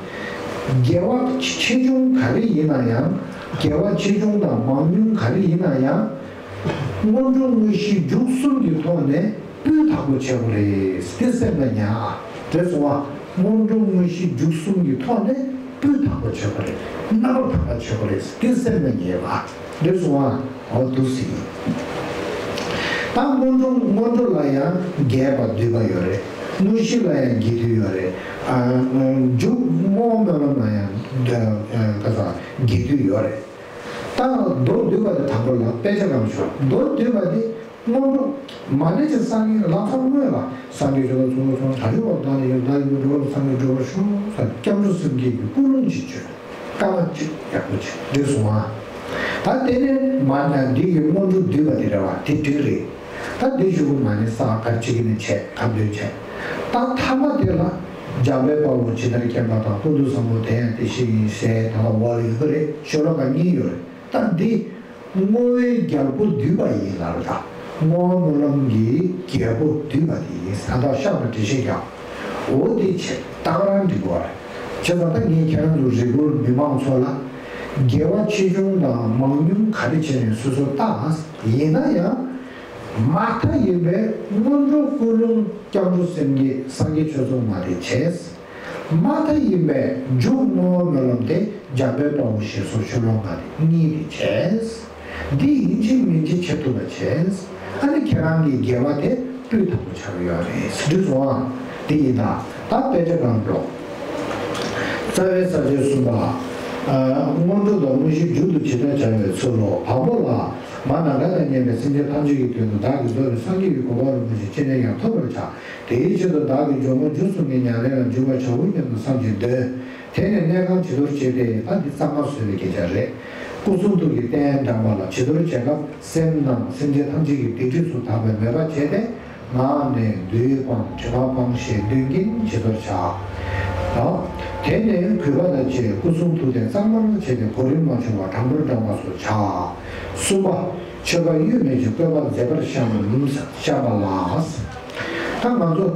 དགེ་བ་ཆེ་ཆུང་ག་རེ་ཡིན་ན་ཡང་། དགེ་བ་ཆེ་ཆུང་དང་མང་ཉུང་ག་རེ་ཡིན་ན་ཡང་། སྔོན་འགྲོ་དངོས་གཞི་མཇུག་གསུམ་གྱི་ཐོག་ནས་སྤུས་དག་པོ་བྱེད་དགོས་རེད། དེ་སེམས་ལ་ཉར་ཨ། འགྲིག་སོང་ཨ། སྔོན་འགྲོ་དངོས་གཞི་མཇུག་གསུམ་གྱི་ཐོག་ནས་སྤུས་དག་པོ་བྱེད་དགོས་རེད། རྣམ་པར་དག་པ་བྱེད་དགོས་རེད། དེ་སེམས་ལ་ངེས་པ། འགྲིག་སོང་ཨ། འོ་འདུག་སེ་ཡིན། ད་སྔོན་འགྲོ། སྔོན་འགྲོ་ལ་ཡང་རྒྱས་པ་བསྡུས་པ་ཡོད་རེད། དངོས་གཞི་ལ་ཡང་རྒྱས་བསྡུས་ཡོད་རེད། ཨ། མཇུག་བསྔོ་བ་སྨོན་ལམ་ལ་ཡང་། ཨ། ག་ས། རྒྱས་བསྡུས་ཡོད་རེད། ད་མདོར་བསྡུས་པ་དེ་དང་པོ་ལ་དཔེ་ཆ་གང་ཞུ། མདོར་བསྡུས་པ་དེ། སྔོན་འགྲོ། མ་ཎི་ཅིག་བསགས་ཀྱི་ལམ་སང་སྔོན་ལ། སངས་རྒྱས་ཆོས་ཀྱི་ཚོགས་ཀྱི་ཚོགས་བདག་ཡོད་པ་བདག་ནི་ཡོད། བདག་ཡོད་པའི་འགྲོ་བ་ལ་སངས་རྒྱས་འགྲུབ་པར་ཤོག་ཟེར་སྐྱབས་འགྲོ་སེམས་བསྐྱེད་ཀྱི་ཀུན་སློང་ཅིག་བཅོས། སྐར་མ་གཅིག་ཡག་པོ་བྱས། འགྲིག་སོང་ཨ། ད་དེ་ནས་མ་ཎི་འདི་ཡི་སྔོན་འགྲོ་བསྡུས་པ་དེ་རེད་བ། དེ་འགྲིག་རེད། ད་འདི་གཞུག་གུ་མ་ཎི་བསགས་ག་རེ་བྱེད་ཀྱི་ནི་བྱས། ཁ་འདོན་བྱས། ད་ཐ་མ་དེ་ལ་འཇམ་དཔལ་དཔའ་བོས་ཇི་ལྟར་མཁྱེན་པ་དང་། ཀུན་ཏུ་བཟང་པོ་དེ་ཡང་དེ་བཞིན་ཡིན་ཟེར། ད་ལྟ་འོག་ལ་ཡོད་པ་རེད། ཤོ་ལོ་ཀ་གཉིས་ཡོད་རེད། ད་འདི། བསྔོ་བའི་རྒྱལ་པོ་བསྡུས་པ་ཡིན་ལབ་རེད་ད། བསྔོ་བ་སྨོན་ལམ་གྱི་རྒྱལ་པོ་བསྡུས་པ་དེ་ཡིན། ད་ལྟ་ཤག་ཏུ་འགྲེལ་བཤད་རྒྱག། འོ་དེ་བྱས་ད་ག་རང་འགྲིག་གོ་རེད། བྱས་ཙང་ད་ངས་ཁྱེད་རང་ཚོ་རེ་སྐུལ། མི་མང་ཚོ་ལ་དགེ་བ་ཆེ་ཆུང་དང་མང་ཉུང་ག་རེ་བྱས་ནས་སོ་སོ་བལྟ། ཡིན་ན་ཡང་མ་མཐའ་ཡིན་པའི་སྔོན་འགྲོ་ཀུན་སློང་སྐྱབས་འགྲོ་སེམས་བསྐྱེད་སངས་རྒྱས་ཆོས་ཚོགས་མ་དེ་བྱས། མ་མཐའ་ཡིན་པའི་མཇུག་བསྔོ་བ་སྨོན་ལམ་དེ་འཇམ་དཔལ་དཔའ་བོ་ཞེས་སོགས་ཤོ་ལོ་ཀ་དེ་གཉིས་དེ་བྱས། འདི་ཡིན་གཅིག་མིན་གཅིག་བྱེད་ཐུབ་པ་བྱས། ཨ་ནི་ཁྱེད་རང་གི་དགེ་བ་དེ་སྤུས་དག་པོ་ཆགས་ཀྱི་ཡོད་རེད། འགྲིག་སོང་ཨ། འདི་ཡིན་ད། ད་དཔེ་ཆ་གང་འགྲོ། རྩ་བའི་ས་བཅད་གསུམ་པ། ཨ། སྔོན་འགྲོ་དང་དངོས་གཞི་མཇུག་ཏུ་ཇི་ལྟར་བྱ་བའི་ཚུལ་ལོ། བ་མོ་ལ། མ་ནམ་མཁའ་དང་མཉམ་པའི་སེམས་ཅན་ཐམས་ཅད་ཀྱི་དོན་དུ་བདག་གིས་རྫོགས་པའི་སངས་རྒྱས་ཀྱི་གོ་འཕང་རིན་པོ་ཆེ་ཅི་ནས་ཀྱང་ཐོབ་པར་བྱ། དེའི་ཆེད་དུ་བདག་གིས་ཇོ་མོ་མཇུག་གསུམ་གྱི་ཉམས་ལེན་ལ་འཇུག་པར་བྱའོ་སྙམ་དུ་བསམ་གྱིན་འདོན། དེ་ནས་གནས་ཁང་བྱི་དོར་བྱས་ཏེ། ད་འདི་གཙང་མ་བཟོ་བའི་སྐད་ཆ་རེད། སྐུ་གསུང་ཐུགས་ཀྱི་རྟེན་བཀྲམ་པ་ལ་བྱི་དོར་བྱེད་སྐབས་སེམས་ནང་སེམས་ཅན་ཐམས་ཅད་ཀྱི་སྡིག་སྒྲིབ་ཚུ་དག་པའི་མོས་པ་བྱས་ཏེ། ངག་ནས་བདུད་སྤངས་དྲི་མ་སྤངས་ཞེས་མདུན་གྱིན་བྱི་དོར་བྱ། དང་། དེ་ནས་གུས་པ་དང་བཅས་སྐུ་གསུང་ཐུགས་རྟེན་གཙང་མར་བྱས་ཏེ། གོ་རིམ་མ་བྱུང་བར་དྲང་པོར་བཀྲམ་པ་སོགས་བྱ། གསུམ་པ། མཆོད་པ་གཡོ་མེད་ཀྱི་བཀོད་པ་མཛེས་པར་བཤམས་བཤམས་པ་ལ། ད་ང་ཚོ་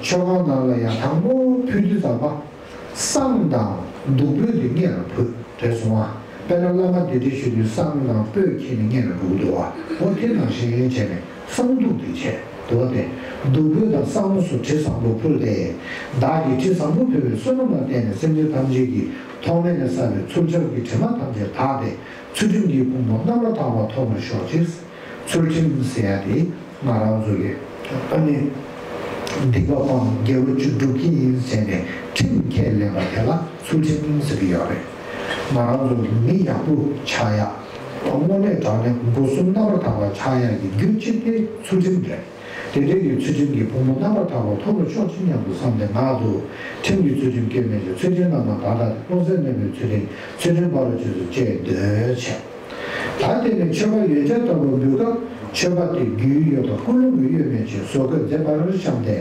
མཆོད་ཁང་ནང་ལ་ཡང་དང་པོ་ཕུལ་དུས་ཙམ་པ། བསང་དང་བདུག་སྤོས་དེ་སྔོན་ལ་ཕུལ་རེད་སོང་ང་། དཔེར་ན་བླ་མ་གདན་འདྲེན་ཞུ་དུས་བསང་དང་སྤོས་འཁྱེར་ནས་སྔོན་ལ་འགྲོ་གི་འདུག་བ། འོ་དེ་ནང་བཞིན་བྱས་ནས་བསང་བདུག་དེ་བྱས་འདུག་བ། དེ་བདུག་སྤོས་དང་བསང་མོ་སོགས་དྲི་བཟང་པོ་ཕུལ་ཏེ། བདག་གིས་དྲི་བཟང་པོ་ཕུལ་བའི་བསོད་ནམས་ལ་བརྟེན་ནས་སེམས་ཅན་ཐམས་ཅད་ཀྱི་ཐོག་མེད་ནས་བསགས་པའི་ཚུལ་འཆོས་ཀྱི་དྲི་མ་ཐམས་ཅད་དག་སྟེ། ཚུལ་ཁྲིམས་ཀྱི་ཕུང་པོ་རྣམ་པར་དག་པ་ཐོབ་པར་ཤོག་ཅིག། ཚུལ་ཁྲིམས་ཟེར་ཡ་དེ་ང་རང་ཚོ་གི་ཨ་ནི་སྡིག་པ་སྤང་དགེ་བ་བཅུ་སྒྲུབ་ཀྱི་ཡིན་ཟེར་ནས་ཁྲིམས་ཁས་ལེན་པ་དེ་ལ་ཚུལ་ཁྲིམས་ཟེར་གྱི་ཡོད་རེད། ང་རང་ཚོ་མི་ཡག་པོ་ཆགས་ཡ། དངོས་གནས་དྲང་གནས་སྒོ་གསུམ་རྣམ་པར་དག་པ་ཆགས་ཡ་གི་རྒྱུ་གཅིག་དེ་ཚུལ་ཁྲིམས་རེད། དེ་འདྲའི་གི་ཚུལ་ཁྲིམས་ཀྱི་ཕུང་པོ་རྣམ་པར་དག་པ་ཐོབ་པར་ཤོག་ཅིག་སྙམ་དུ་བསམས་ཏེ། ངག་ཏུ་ཁྲིམས་ཀྱི་ཚུལ་ཁྲིམས་སྐྱོན་མེད་ཅིང་། ཚུལ་ཁྲིམས་རྣམ་པར་དག་དག་སྟེ། སློབ་གསོས་གནས་པའི་ཚུལ་ཁྲིམས། ཚུལ་ཁྲིམས་ཕ་རོལ་ཕྱིན་སོགས་ཅེས་འདོད་ཆེ། ད་དེ་ནས་མཆོད་པ་ཡོན་ཆབ་དང་པོ་འབུལ་སྐབས། མཆོད་པ་དེ་རྒྱུའི་ཡུལ་དང་ཀུན་སློང་གི་གཡོ་མེད་ཅིང་བཟོ་བཀོད་མཛེས་པར་བཤམས་ཏེ།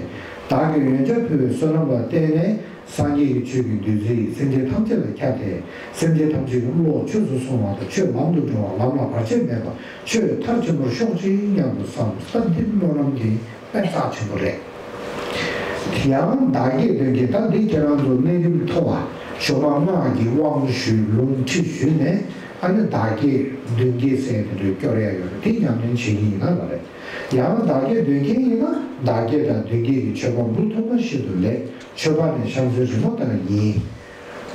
བདག་གིས་ཡོན་ཆབ་ཕུལ་བའི་བསོད་ནམས་ལ་བརྟེན་ནས། སངས་རྒྱས་ཀྱི་ཆོས་ཀྱི་བདུད་རྩི་ཡིས་སེམས་ཅན་ཐམས་ཅད་ལ་ཁྱབ་སྟེ། སེམས་ཅན་ཐམས་ཅད་ཀྱི་བློ་ཆོས་སུ་སོང་བ་དང་། ཆོས་ལམ་དུ་འགྲོ་བ། ལམ་ལ་བར་ཆད་མེད་པ། ཆོས་མཐར་ཕྱིན་པར་ཤོག་ཅིག་སྙམ་དུ་བསམ། ད་འདི་སྨོན་ལམ་འདི་དཔེ་རྩ་ཆེན་པོ་རེད། ཡང་བདག་བསྐྱེད་མདུན་བསྐྱེད། ད་འདི་ཁྱེད་རང་ཚོ་གནས་རིམ་མཐོ་བ་ཞོགས་པ་སྔགས་ཀྱི་དབང་ཞུས། ལུང་ཁྲིད་ཞུས་ནས། ཨ་ནི་བདག་བསྐྱེད་མདུན་བསྐྱེད་ཟེར་དེ་འདྲ་སྐྱོར་ཡ་ཡོད་རེད། དེ་ཉམས་ལེན་བྱེད་ཀྱི་ཡིན་ན་ལ་རེད། ཡང་བདག་བསྐྱེད་མདུན་བསྐྱེད་ཡིན་ན། བདག་བསྐྱེད་དང་མདུན་བསྐྱེད་ཀྱི་མཆོད་པ་མུ་མཐུད་པ་ཤིན་ཏུ་ལེགས། མཆོད་པ་ནི་ཤམ་སའི་རི་མོ་ལྟར་ཡིན།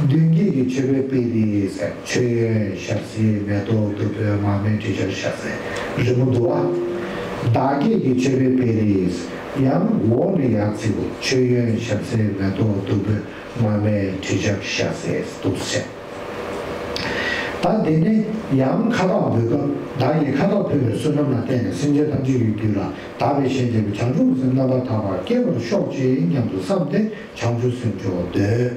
མདུན་བསྐྱེད་ཀྱི་མཆོད་པའི་དཔེ་རིས། མཆོད་ཡོན་ཞབས་བསིལ་མེ་ཏོག་བདུག་སྤོས་མར་མེ་དྲི་ཆབ་ཞབས་བསིལ་རི་མོ་འདུག་བ། བདག་བསྐྱེད་ཀྱི་མཆོད་པའི་དཔེ་རིས། ཡང་འོག་ནས་ཡར་བརྩི་དགོས། མཆོད་ཡོན་ཞབས་བསིལ་མེ་ཏོག་བདུག་སྤོས་མར་མེ་དྲི་ཆབ་ཞབས་བསིལ་འདུག་ཟེར། ད་དེ་ནས་ཡང་ཁ་དོག་འབུལ་སྐབས། བདག་གིས་ཁ་དོག་ཕུལ་བའི་བསོད་ནམས་ལ་བརྟེན་ནས་སེམས་ཅན་ཐམས་ཅད་ཀྱི་རྒྱུད་ལ་དག་པའི་ཞིང་རྒྱས་པའི་བྱང་ཆུབ་ཀྱི་སེམས་རྣམ་པར་དག་པ་སྐྱེ་བར་ཤོག་ཅིག་སྙམ་དུ་བསམས་ཏེ་བྱང་ཆུབ་སེམས་མཆོག་འདོད།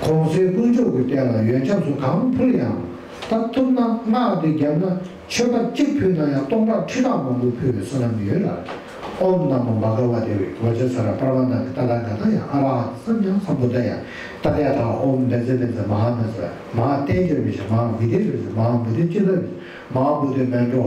གོང་གསལ་དཀོན་མཆོག་གི་རྟེན་ལ་ཡོན་ཆབ་སོགས་གང་ཕུལ་ཡང་། ད་ཐུབ་ན་སྔགས་འདི་བརྒྱབ་ན། མཆོད་པ་གཅིག་ཕུལ་ན་ཡང་སྟོང་ཕྲག་ཁྲི་ཕྲག་མང་པོ་ཕུལ་བའི་བསོད་ནམས་ཡོད་ལ། ཨོཾ་ན་མོ་བྷ་ག་ཝ་ཏེ་ཝ་ཅ་ས་ཧ་པྲ་མ་ཎ་གི་ཏ་ཐཱ་ག་ཏ་ཡ། ཨ་ར་ཧ་ཏ་སམ་ཡ་སམ་བུ་དྷ་ཡ། ཏདྱ་ཐཱ། ཨོཾ་བཛྲ་བཛྲ་མ་ཧཱ་བཛྲ། མ་ཧཱ་ཏེ་ཇོ་བི་ཤ། མ་ཧཱ་བི་དྷེ་བི་ཤ། མ་ཧཱ་བོ་དྷི་ཙིཏྟ་བི་ཤ། མ་ཧཱ་བོ་དྷི་མཎྜོ་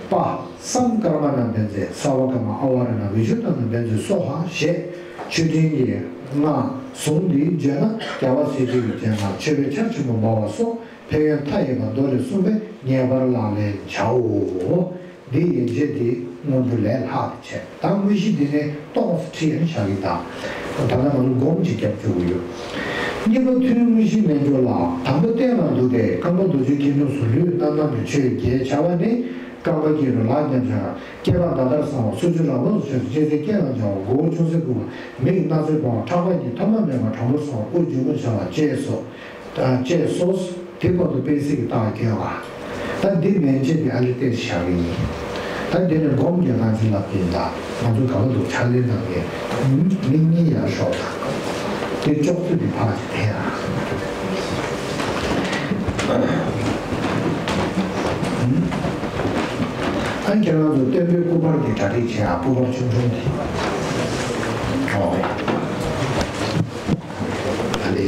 པ་སཾ་ཀརྨ་ཎ་བཛྲ། ས་བ་ཀརྨ་ཨ་ཝ་ར་ཎ་བི་ཤུདྡྷ་ཎ་བཛྲ་སྭཱ་ཧཱ་ཞེས་མཆོད་སྤྲིན་གྱི་སྔགས་ཟུང་འདི་བརྗོད་ན། རྒྱལ་བ་སྲས་བཅས་ཀྱི་སྤྱན་སྔར་མཆོད་པའི་ཆར་ཆེན་པོ་འབབ་པ་སོགས། ཕན་ཡོན་མཐའ་ཡས་པ་མདོ་ལས་གསུངས་པས་ངེས་པར་ལག་ལེན་བྱའོ། འདི་ཡན་ཆད་དེ་སྔོན་འགྲོ་ལས་ལྷག་ཏུ་ཆེ། ད་དངོས་གཞི་འདི་ནས་ཏོག་ཙམ་ཁྲིད་ཡང་བཞག་གི་འདུག་ད་ལྟ་ང་ཚོ་སྒོམ་གྱི་རྒྱབ་སྐྱོར་གྱི་ཡོད། གཉིས་པ་ཐུན་དངོས་གཞིའི་རྣལ་འབྱོར་ལ། དང་པོ་རྟེན་ལ་འདུག་སྟེ། ཀརྨ་རྡོ་རྗེ་མཁྱེན་བརྩེ་སོགས་ལུས་རྣམ་སྣང་གི་ཆོས་བརྒྱད་བྱ་བ་ནི། རྐང་པ་སྐྱེས་རུང་ལག་མཉམ་བྱ་བ། སྐེད་པ་ཟླ་ལྟར་བཟང་བ། སོ་བཅུད་རང་ལོག་ཏུ་ཆགས་ཏེ་ལྕེ་རྩེ་སྐེ་ལ་འབྱར་བ། མགོ་བོ་ཅུང་ཟད་སྒུར་བ། མིག་སྣ་རྩེར་སྦོམ་པ། ཕྲག་པ་གཉིས་ཐ་མ་མེད་པ། གྲང་མོར་བཟང་བ། དབུགས་འབྱུང་པོ་འཆར་བ་བཅས་སོ། ཨ། བཅས་སོ། དེ་བར་དུ་དཔེ་གཟིགས་ཀྱི་རྟགས་སྐྱོན་པ། ད་འདི་མན་ཆད་ཀྱི་ཨ་ལི་ཏེ་བཞག་གི་ཡིན། ད་འདི་ནི་སྒོམ་རྒྱག་སྟངས་ཅིག་ལབ་ཀྱི་ཡིན། ད་ང་ཚོ་ག་བ་འདུག་ཕྱག་ལེན་གནང་མཁན་མི་གཉིས་ཡར་ཤོག་དང་། དེ་ལྕོགས་ཚོད་དེ་ཕར་ཅིག་འཐེན་ཨ། ཨ། ཁྱེད་རང་ཚོ་སྟོན་པའི་སྐུ་པར་དེ་གྲ་སྒྲིག་བྱེད་ཨ། སྐུ་པར་ཆུང་ཆུང་དེ། ཨོ། ཨ་ལེ།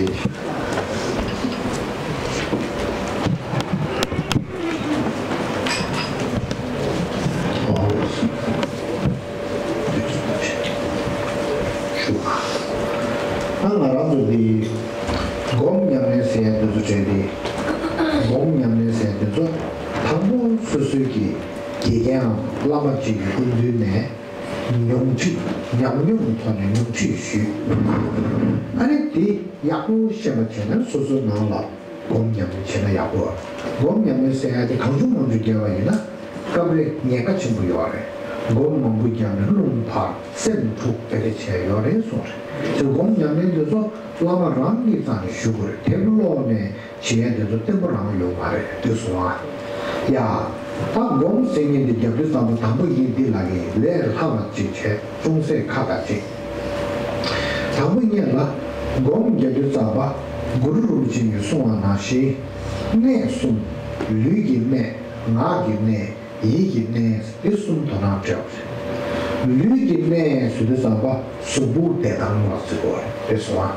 ཨ། ང་རང་ཚོ་འདི་སྒོམ་ཉམས་ལེན་ཟེར་ཡ་འདི་ཚོ་དྲན་ཏེ། སྒོམ་ཉམས་ལེན་ཟེར་ཡ་འདི་ཚོ་དང་པོ་སོ་སོའི་གི་དགེ་རྒན་བླ་མ་གཅིག་གི་སྐུ་མདུན་ནས། ཉུང་ཁྲིད། ཉམས་མྱོང་གི་ཐོག་ནས་ཉུང་ཁྲིད་ཞུས། ཨ་ནི་དེ་ཡག་པོ་ཤེས་པ་བྱས་ན་སོ་སོའི་ནང་ལ་སྒོམ་ཉམས་ལེན་བྱས་ན་ཡག་པོ། སྒོམ་ཉམས་ལེན་ཟེར་ཡ་དེ་གང་བྱུང་མང་བྱུང་བརྒྱབ་པ་ཡིན་ན་སྐབས་རེ་ཉེན་ཁ་ཆེན་པོ་ཡོད་རེད། སྒོམ་མང་པོ་བརྒྱབ་ནས་རླུང་འཕར། སེམས་འཁྲུག་དེ་འདྲ་བྱས་ཡོད་རེད་གསུངས་རེད། དེ་སྒོམ་ཉམས་ལེན་དེ་ཚོ་བླ་མ་རང་གི་རྩ་ནས་ཞུ་དགོས་རེད། དེབ་ཀློག་ནས། བྱེད་ཡས་དེ་ཚོ་བརྟན་པོ་རང་ཡོང་མ་རེད་འདུག་སོང་ཨ། ཡ། ད་སྒོམ་ཟེར་མཁན་དེ་རྒྱབ་དུས་ཙམ་པ་དང་པོ་ཡིན་འདི་ལ་གི་ལས་སླ་བ་ཅིག་བྱས་ཅུང་ཟད་ཁག་ཁག་ཅིག་དང་པོ་ཉིད་ལ་སྒོམ་རྒྱབ་དུས་ཙམ་པ་ གུ་རུ་རིན་པོ་ཆེ་གིས་གསུངས་པ་ནང་བཞིན། གནས་གསུམ། ལུས་ཀྱི་གནས། ངག་གི་གནས། ཡིད་ཀྱི་གནས། འདི་གསུམ་དོ་སྣང་སྤྲད་པ་རེད། ལུས་ཀྱི་གནས་ཟེར་དུས་ཙམ་པ་གཟུགས་པོ་བདེ་ཐང་ལ་ཟེར་གོ་རེད་སོང་ཨ།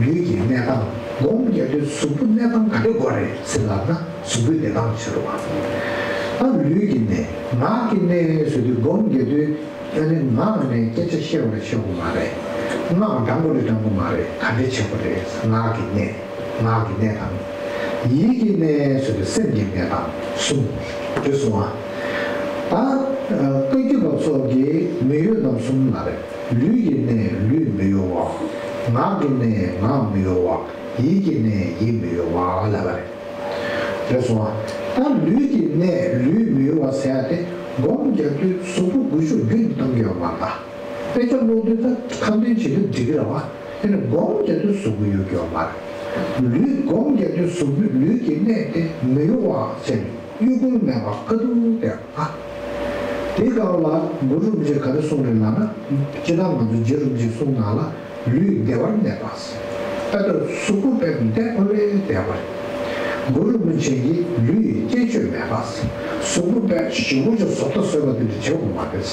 ལུས་ཀྱི་གནས་སྟངས། སྒོམ་རྒྱག་དུས་གཟུགས་པོ་གནས་སྟངས་ག་རེ་དགོས་རེད་ཟེར་ལབ་ན། གཟུགས་པོའི་བདེ་ཐང་བྱེད་རོགས་ཨ། ད་ལུས་ཀྱི་གནས། ངག་གི་གནས་ཟེར་དུས་སྒོམ་རྒྱག་དུས། ཨ་ནི་ངག་ནས་སྐད་ཆ་བཤད་པ་རེད་བཤད་དགོས་མ་རེད། ངག་འགྲངས་པ་རེད་འགྲངས་དགོས་མ་རེད། ག་འདྲ་བྱེད་དགོས་རེད། ངག་གི་གནས། ངག་གི་གནས་དང་། ཡིད་ཀྱི་གནས་ཟེར་དུས་སེམས་ཀྱི་གནས་དང་གསུམ། འདི་གསུངས་པ། ད་བཀའ་བརྒྱུད་པ་ཚོ་གིས་མི་གཡོ་རྣམ་གསུམ་ལབ་རེད། ལུས་ཀྱི་གནས་ལུས་མི་གཡོ་བ། ངག་གི་གནས་ངག་མི་གཡོ་བ། ཡིད་ཀྱི་གནས་ཡིད་མི་གཡོ་བ་ལབ་པ་རེད། རེད་སོང་ཨ། ད་ལུས་ཀྱི་གནས་ལུས་མི་གཡོ་བ་ཟེར་ཡ་དེ། སྒོམ་རྒྱག་དུས་གཟུགས་པོ་འགུལ་ཤུགས་རྒྱུན་གཏོང་གི་ཡོད་མ་རེད། དཔེ་ཆ་ཀློག་དུས་ད་ཁ་འདོན་བྱེད་དུས་འགྲིག་གི་རེད་བ། དེ་ནི་སྒོམ་རྒྱག་དུས་གཟུགས་པོ་གཡོ་གི་ཡོད་མ་རེད། ལུས་སྒོམ་རྒྱག་དུས་གཟུགས་པོའི་ལུས་ཀྱི་གནས་དེ་མི་གཡོ་བ་བྱས་ནས་གཡོ་འགུལ་མེད་པ་ཁ་ཐུག་དེ་ཨ། དེའི་སྒང་ལ་གུ་རུ་རིན་པོ་ཆེས་ག་རེ་གསུངས་རེད་ལབ་ན། སྤྱིར་བཏང་ང་ཚོ་རྗེ་རིན་པོ་ཆེའི་གསུང་ནང་ལ། ལུས་བདེ་བར་གནས་པ། དཔེ་ལྟར་གཟུགས་པོ་དཔེ་བདེ་ཁོ་ལས་བདེ་བ་རེད། གུ་རུ་རིན་པོ་ཆེ་གིས་ལུས་ཡི་བཅས་བཅོས་མེད་པ། གཟུགས་པོ་དཔེ་ཞིམ་པོ་ཅིག་བཟོ་ལྟ་བཟོས་པ་དེ་འདྲ་བྱེད་དགོས་མ་རེད།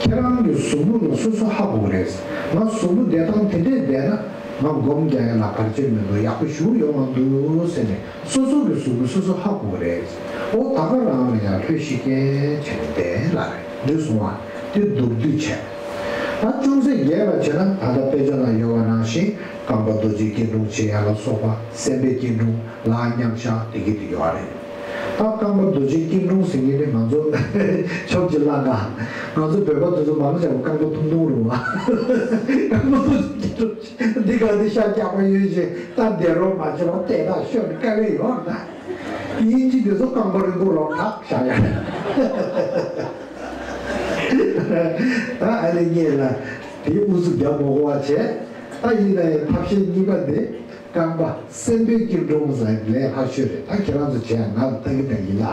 ཁྱེད་རང་གི་གཟུགས་པོ་ལ་སོ་སོ་ཧ་གོ་རེད། ང་གཟུགས་པོ་བདེ་ཐང་དེ་འདྲས་བསྡད་ན་ང་སྒོམ་རྒྱག་ཡ་ལ་བར་ཆད་མི་འདུག་ཡག་པོ་ཞེ་པོ་ཡོང་བ་འདུག་ཟེར་ནས། སོ་སོ་གི་གཟུགས་པོ་སོ་སོ་ཧ་གོ་རེད། ཨོ་ད་ག་རང་ལ་ཡང་ལྷོད་ཤིག་གེ་བྱས་ནས་བསྡད་ལ་རེད། འདི་གསུང་བ་དེ་མདོར་བསྡུས་བྱས། ད་ཅུང་ཟད་རྒྱས་པ་བྱས་ན། ད་ལྟ་དཔེ་ཆ་ན་ཡོད་པ་ནང་བཞིན་རྐང་པ་རྡོ་རྗེའི་སྐྱིལ་ཀྲུང་བྱེད་ཡ་ལ་སོགས་པ། སེམས་དཔའི་སྐྱིལ་ཀྲུང་། ལག་མཉམ་བཞག་དེ་གི་དེ་ཡོད་རེད། ད་རྐང་པ་རྡོ་རྗེའི་སྐྱིལ་ཀྲུང་ཟེར་མཁན་དེ་ང་ཚོ་ཕྱོགས་གཅིག་ལ་ང་ང་ཚོ་བོད་པ་དེ་ཚོ་མང་ཆེ་བ་རྐང་པ་ཐུང་ཐུང་རེད་བ། རྐང་པ་རྡོ་རྗེའི་སྐྱིལ་ཀྲུང་འདི་ག་འདི་ཤ་རྒྱགས་པ་ཡོད་ཅེས། ད་འདི་རོ་མ་བྱེད་པ་བལྟས་ན་ཤོར་དཀའ་ལས་ཡོད་ན། དབྱིན་ཇི་དེ་ཚོ་རྐང་པ་རིང་པོ་རོགས་གྲགས་བཞག་ཡ། ད་ཨ་ནི་ངས་ལ་དེའི་ཨུ་ཚུགས་རྒྱག་མ་དགོས་པ་བྱས། ད་ཡིན་ན་ཡང་ཐབས་ཤེས་གཉིས་པ་འདི། རྐང་པ་སེམས་དཔའི་སྐྱིལ་ཀྲུང་ཟེར་ལས་ལྷག་ཤོས་རེད། ད་ཁྱེད་རང་ཚོ་བྱས་ང་ལ་ལྟ་གི་ད་ཡིན་ལ།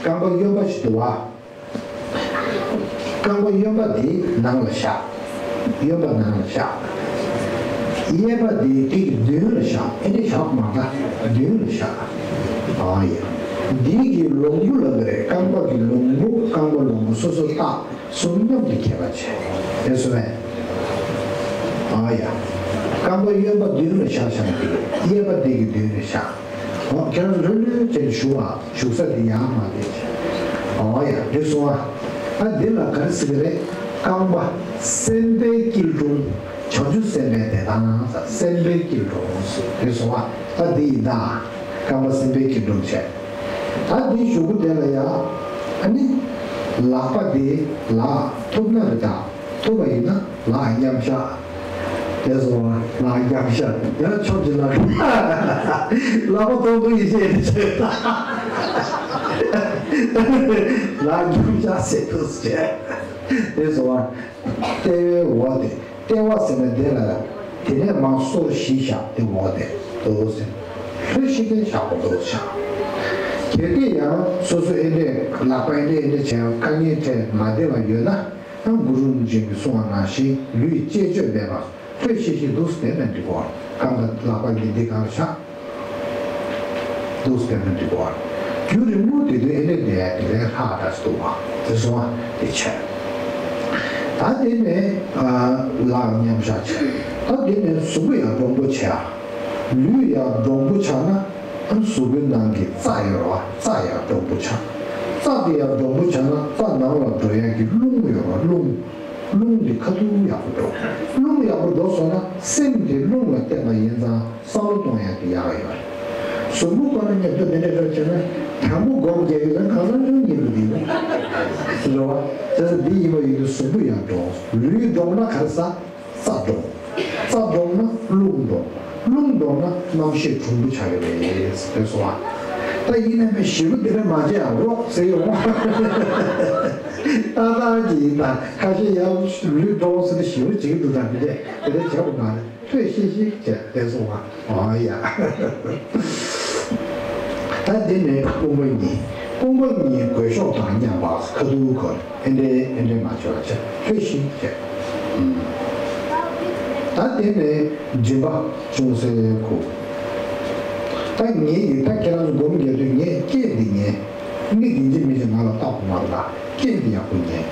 རྐང་པ་གཡོན་པ་ཞིག་འདུག་བ། རྐང་པ་གཡོན་པ་དེ་ནང་ལ་བཞག་གཡོན་པ་ནང་ལ་བཞག་གཡས་པ་དེ་དེ་གི་མདུན་ལ་བཞག་ཨེ་འདྲ་བཞག་མ་ག་མདུན་ལ་བཞག་ཨ་ཡ། འདི་གི་ལོང་བུ་ལ་གི་རེད། རྐང་པ་གི་ལོང་བུ། རྐང་པ་ལོང་བུ་སོ་སོ་བཏགས། གསུམ་མཉམ་དུ་གྱེས་པ་བྱས། དེ་སོང་བས། ཨ་ཡ། རྐང་པ་གཡོན་པ་མདུན་ལ་བཞག་བཞག་དེ། གཡས་པ་དེ་གི་མདུན་ལ་བཞག་འོ་ཁྱེད་རང་ལྷོད་ལྷོད་བྱས་ནས་བཞུགས་ཨ། བཞུགས་ས་དེ་ཡར་མར་དེ་བྱས། འོ་ཡ། འདི་སོང་ཨ། ཨ་འདི་ལ་ག་རེ་ཟེར་གི་རེད། རྐང་པ་སེམས་དཔའི་སྐྱིལ་ཀྲུང་། བྱང་ཆུབ་སེམས་དཔའི་བདེ་ཐང་། སེམས་དཔའི་སྐྱིལ་ཀྲུང་། འདི་སོང་ཨ། ཨ་འདི་ཡིན་ད། རྐང་པ་སེམས་དཔའི་སྐྱིལ་ཀྲུང་བྱས། ད་འདི་གཞུག་གུ་དེ་ལ་ཡ། ཨ་ནི། ལག་པ་དེ་ལག་ཐུབ་ན་རེད་ད། ཐུབ་པ་ཡིན་ན་ལག་མཉམ་བཞག་དེ་སོང་བ་ལག་མཉམ་བཞག་ཡང་ཕྱོགས་གཅིག་ལ། ལག་པ་ཐོག་ཏུ་ཡིད་ཆེས་ཡིད་ཆེས། ལག་མཉམ་བཞག་ཟེར་དུས་བྱས། དེ་སོང་བ། ལྟེ་བའི་འོག་དེ། ལྟེ་བ་ཟེར་ན་དེ་ལ། དེ་ནས་མར་སོར་བཞི་བཞག་དེ་འོག་དེ་འདུག་ཟེར། ལྷོད་ཤིག་གེ་བཞག་པ་འདུག་བཞག་གལ་ཏེ་ཡང་སོ་སོ་ཨེ་འདྲས་ལག་པ་ཨེ་འདྲས་ཨེ་འདྲས་བྱས་དཀའ་ངལ་འཕྲད་མ་བདེ་བ་ཡོད་ན། ཡང་གུ་རུ་རིན་པོ་ཆེ་གིས་གསུངས་པ་ནང་བཞིན་ལུས་བཅས་བཅོས་མེད་པར་ལྷོད་ཤིག་གེ་འདུག་སེ་བསྡད་ན་འགྲིག་གོ། རྐང་པ་ལག་པ་གཉིས་འདི་སྒང་ལ་བཞག་འདུག་སེ་བསྡད་ན་འགྲིག་གོ། རྒྱུན་རིང་པོ་དེ་དུས་ཨེ་འདྲས་བསྡད་ཡ་དེ་ལས་ལྷག་འདྲ་ཞིག་འདུག་བ། དེ་སོང་བ་དེ་བྱས། ད་དེ་ནས་ལག་མཉམ་བཞག་བྱས། ད་དེ་ནས་གཟུགས་པོ་ཡང་འདྲོང་པོ་བྱས། ལུས་ཡང་འདྲོང་པོ་ཆགས་ན། ཨ་ནི་གཟུགས་པོའི་ནང་གི་རྩ་ཡོད་རེད་བ། རྩ་ཡང་འདྲོང་པོ་ཆགས། རྩ་དེ་ཡང་འདྲོང་པོ་ཆགས་ན་རྩ་ནང་ལ་འགྲོ་ཡག་གི་རླུང་ཡོད་རེད་བ། རླུང་། རླུང་འདི་ཁ་ཐུག་ཡག་པོ་འགྲོ། རླུང་ཡག་པོ་འགྲོ་སོང་ན་སེམས་དེ་རླུང་ལ་བརྟེན་པ་ཡིན་ཙང་བསམ་བློ་གཏོང་ཡག་གི་ཡག་ཡོད་རེད། གཟུགས་པོ་ཁོ་ན་མཉམ་དུ་དེ་འདྲ་འདྲ་བྱས་ན་དང་པོ་སྒོམ་རྒྱག་གི་ཡོད་ན་གང་ཟག་ཆུང་ཉིད་དུ་འདི་ཡོད་རེད་བ། བྱས་ཙང་འདི་ཡིན་པ་ཡིན་དུས་གཟུགས་པོ་ཡང་འདྲོང་། ལུས་འདྲོང་ན་ག་རེ་ཟ། རྩ་འདྲོང་། རྩ་འདྲོང་ན་རླུང་འདྲོང་། རླུང་འདྲོང་ན་རྣམ་ཤེས་གྲུང་པོ་ཆགས་ཀྱི་རེད་ཟེར་སོང་བ། ད་ཡིན་ནའི་མི་ཞེ་པོ་དེ་འདྲ་མ་བྱེད་ཨ་རོགས་ཟེར་ཡོང་བ། ཏག་ཏག་ཅིག་ཡིན་ད། ཁ་ཤས་ཡང་ལུས་འདྲོང་ཟེར་ནས་ཞེ་པོ་བྱེད་ཀྱི་འདུག་ད་མི་འདྲ་དེ་འདྲ་བྱེད་དགོས་མ་རེད། ལྷོད་ཤིག་ཤིག་བྱས་བསྡད་སོང་བ། ཨོ་ཡ། ད་དེ་ནས་དཔུང་པ་གཉིས། དཔུང་པ་གཉིས་མགོའི་ཕྱོགས་དང་མཉམ་པ་ཁ་ཐུག་གོ། ཨེ་འདྲའི་ཨེ་འདྲའི་མ་བྱས་པ་བྱས་ལྷོད་ཤིག་བྱས། ཨུམ། ད་དེ་ནས་མགྲིན་པ་ཅུང་ཟད་ཁུག་ད་ངས་ཡིན་ད་ཁྱེད་རང་ཚོ་སྒོམ་རྒྱག་དུས་ངས་སྐད་འདི་ཉན། མིག་ཡིན་གཅིག་མིན་གཅིག་ང་ལ་བལྟ་དགོས་མ་རེད་ད། སྐད་འདི་ཡག་པོ་ཉན།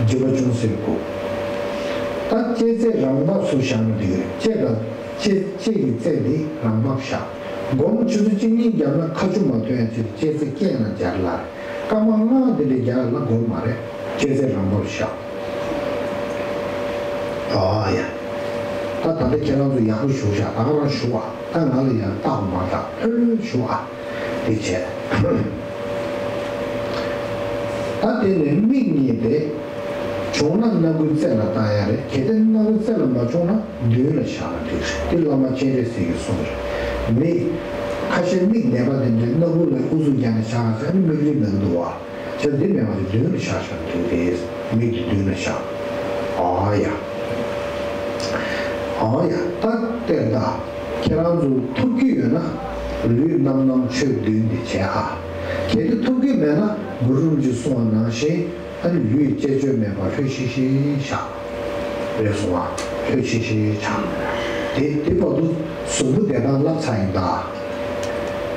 འཇུག་པ་ཅུང་ཟད་སྒུག་ད་ལྕེ་རྩེ་རང་བབས་སུ་བཞག་ན་འགྲིག་གི་རེད། ལྕེ་དང་ལྕེ་ལྕེ་གི་རྩེ་འདི་རང་བབས་བཞག་སྒོམ་ཆུ་ཚོད་གཅིག་གཉིས་བརྒྱབ་ན་ཁ་ཆུ་མ་ཐོན་ཡ་ཆེད་དུ་ལྕེ་རྩེ་སྐད་ནང་སྦྱར་ལ། སྐར་མ་ལྔ་འདི་འདྲ་རྒྱག་ལ་དགོས་མ་རེད། ལྕེ་རྩེ་རང་བབས་བཞག་ཨ་ཡ། ད་ད་ལྟ་ཁྱེད་རང་ཚོ་ཡག་པོ་བཞུགས་ཤག་ད་ག་རང་བཞུགས་ཨ། ད་ང་ལ་ཡང་བལྟ་དགོས་མ་རེད་ད། ལྷོད་ལྷོད་བཞུགས་ཨ། དེ་བྱས། ད་དེ་ནས་མིག་གཉིས་དེ། བྱུང་ན་སྣ་ཁུའི་རྩེ་ལ་བལྟ་ཡ་རེད། གལ་ཏེ་སྣ་ཁུའི་རྩེ་ལ་མ་བྱུང་ན་མདུན་ལ་བཞག་ན་འགྲིག་རེད། འདི་བླ་མ་སྤྱན་རས་གཟིགས་ཀྱི་གསུང་རེད། མི་ཁ་ཤས་མིག་ནད་པ་དེ་འདྲའི་སྣ་ཁུག་ལ་ཨུ་ཚུགས་རྒྱག་ནས་བཞག་ཟེར་ནས་མིག་རིལ་ནང་འདུག་བ། བྱས་འདི་མེད་པ་དེ་མདུན་ལ་བཞག་བཞག་འདུག་རེད། མིག་དེ་མདུན་ལ་བཞག་ཨ་ཡ། ཨ་ཡ། ད་གཏེར་ད། ཁྱེད་རང་ཚོ་ཐུབ་ཀྱི་ཡོད་ན། ལུས་རྣམ་སྣང་ཆོས་བདུན་འདི་བྱས་ཨ། གལ་ཏེ་ཐུབ་ཀྱི་མེད་ན་གུ་རུ་རིན་པོ་ཆེས་གསུངས་པ་ནང་བཞིན། ཨ་ནི་ལུས་བཅས་བཅོས་མེད་པར་ལྷོད་ཤིག་ཤིག་བཞག་རེད་སོང་ཨ། ལྷོད་ཤིག་ཤིག་བཞག་དེ་དེ་བར་དུ་གཟུགས་པོ་བདེ་ཐང་བསླབ་ཚར་ཡིན་ད།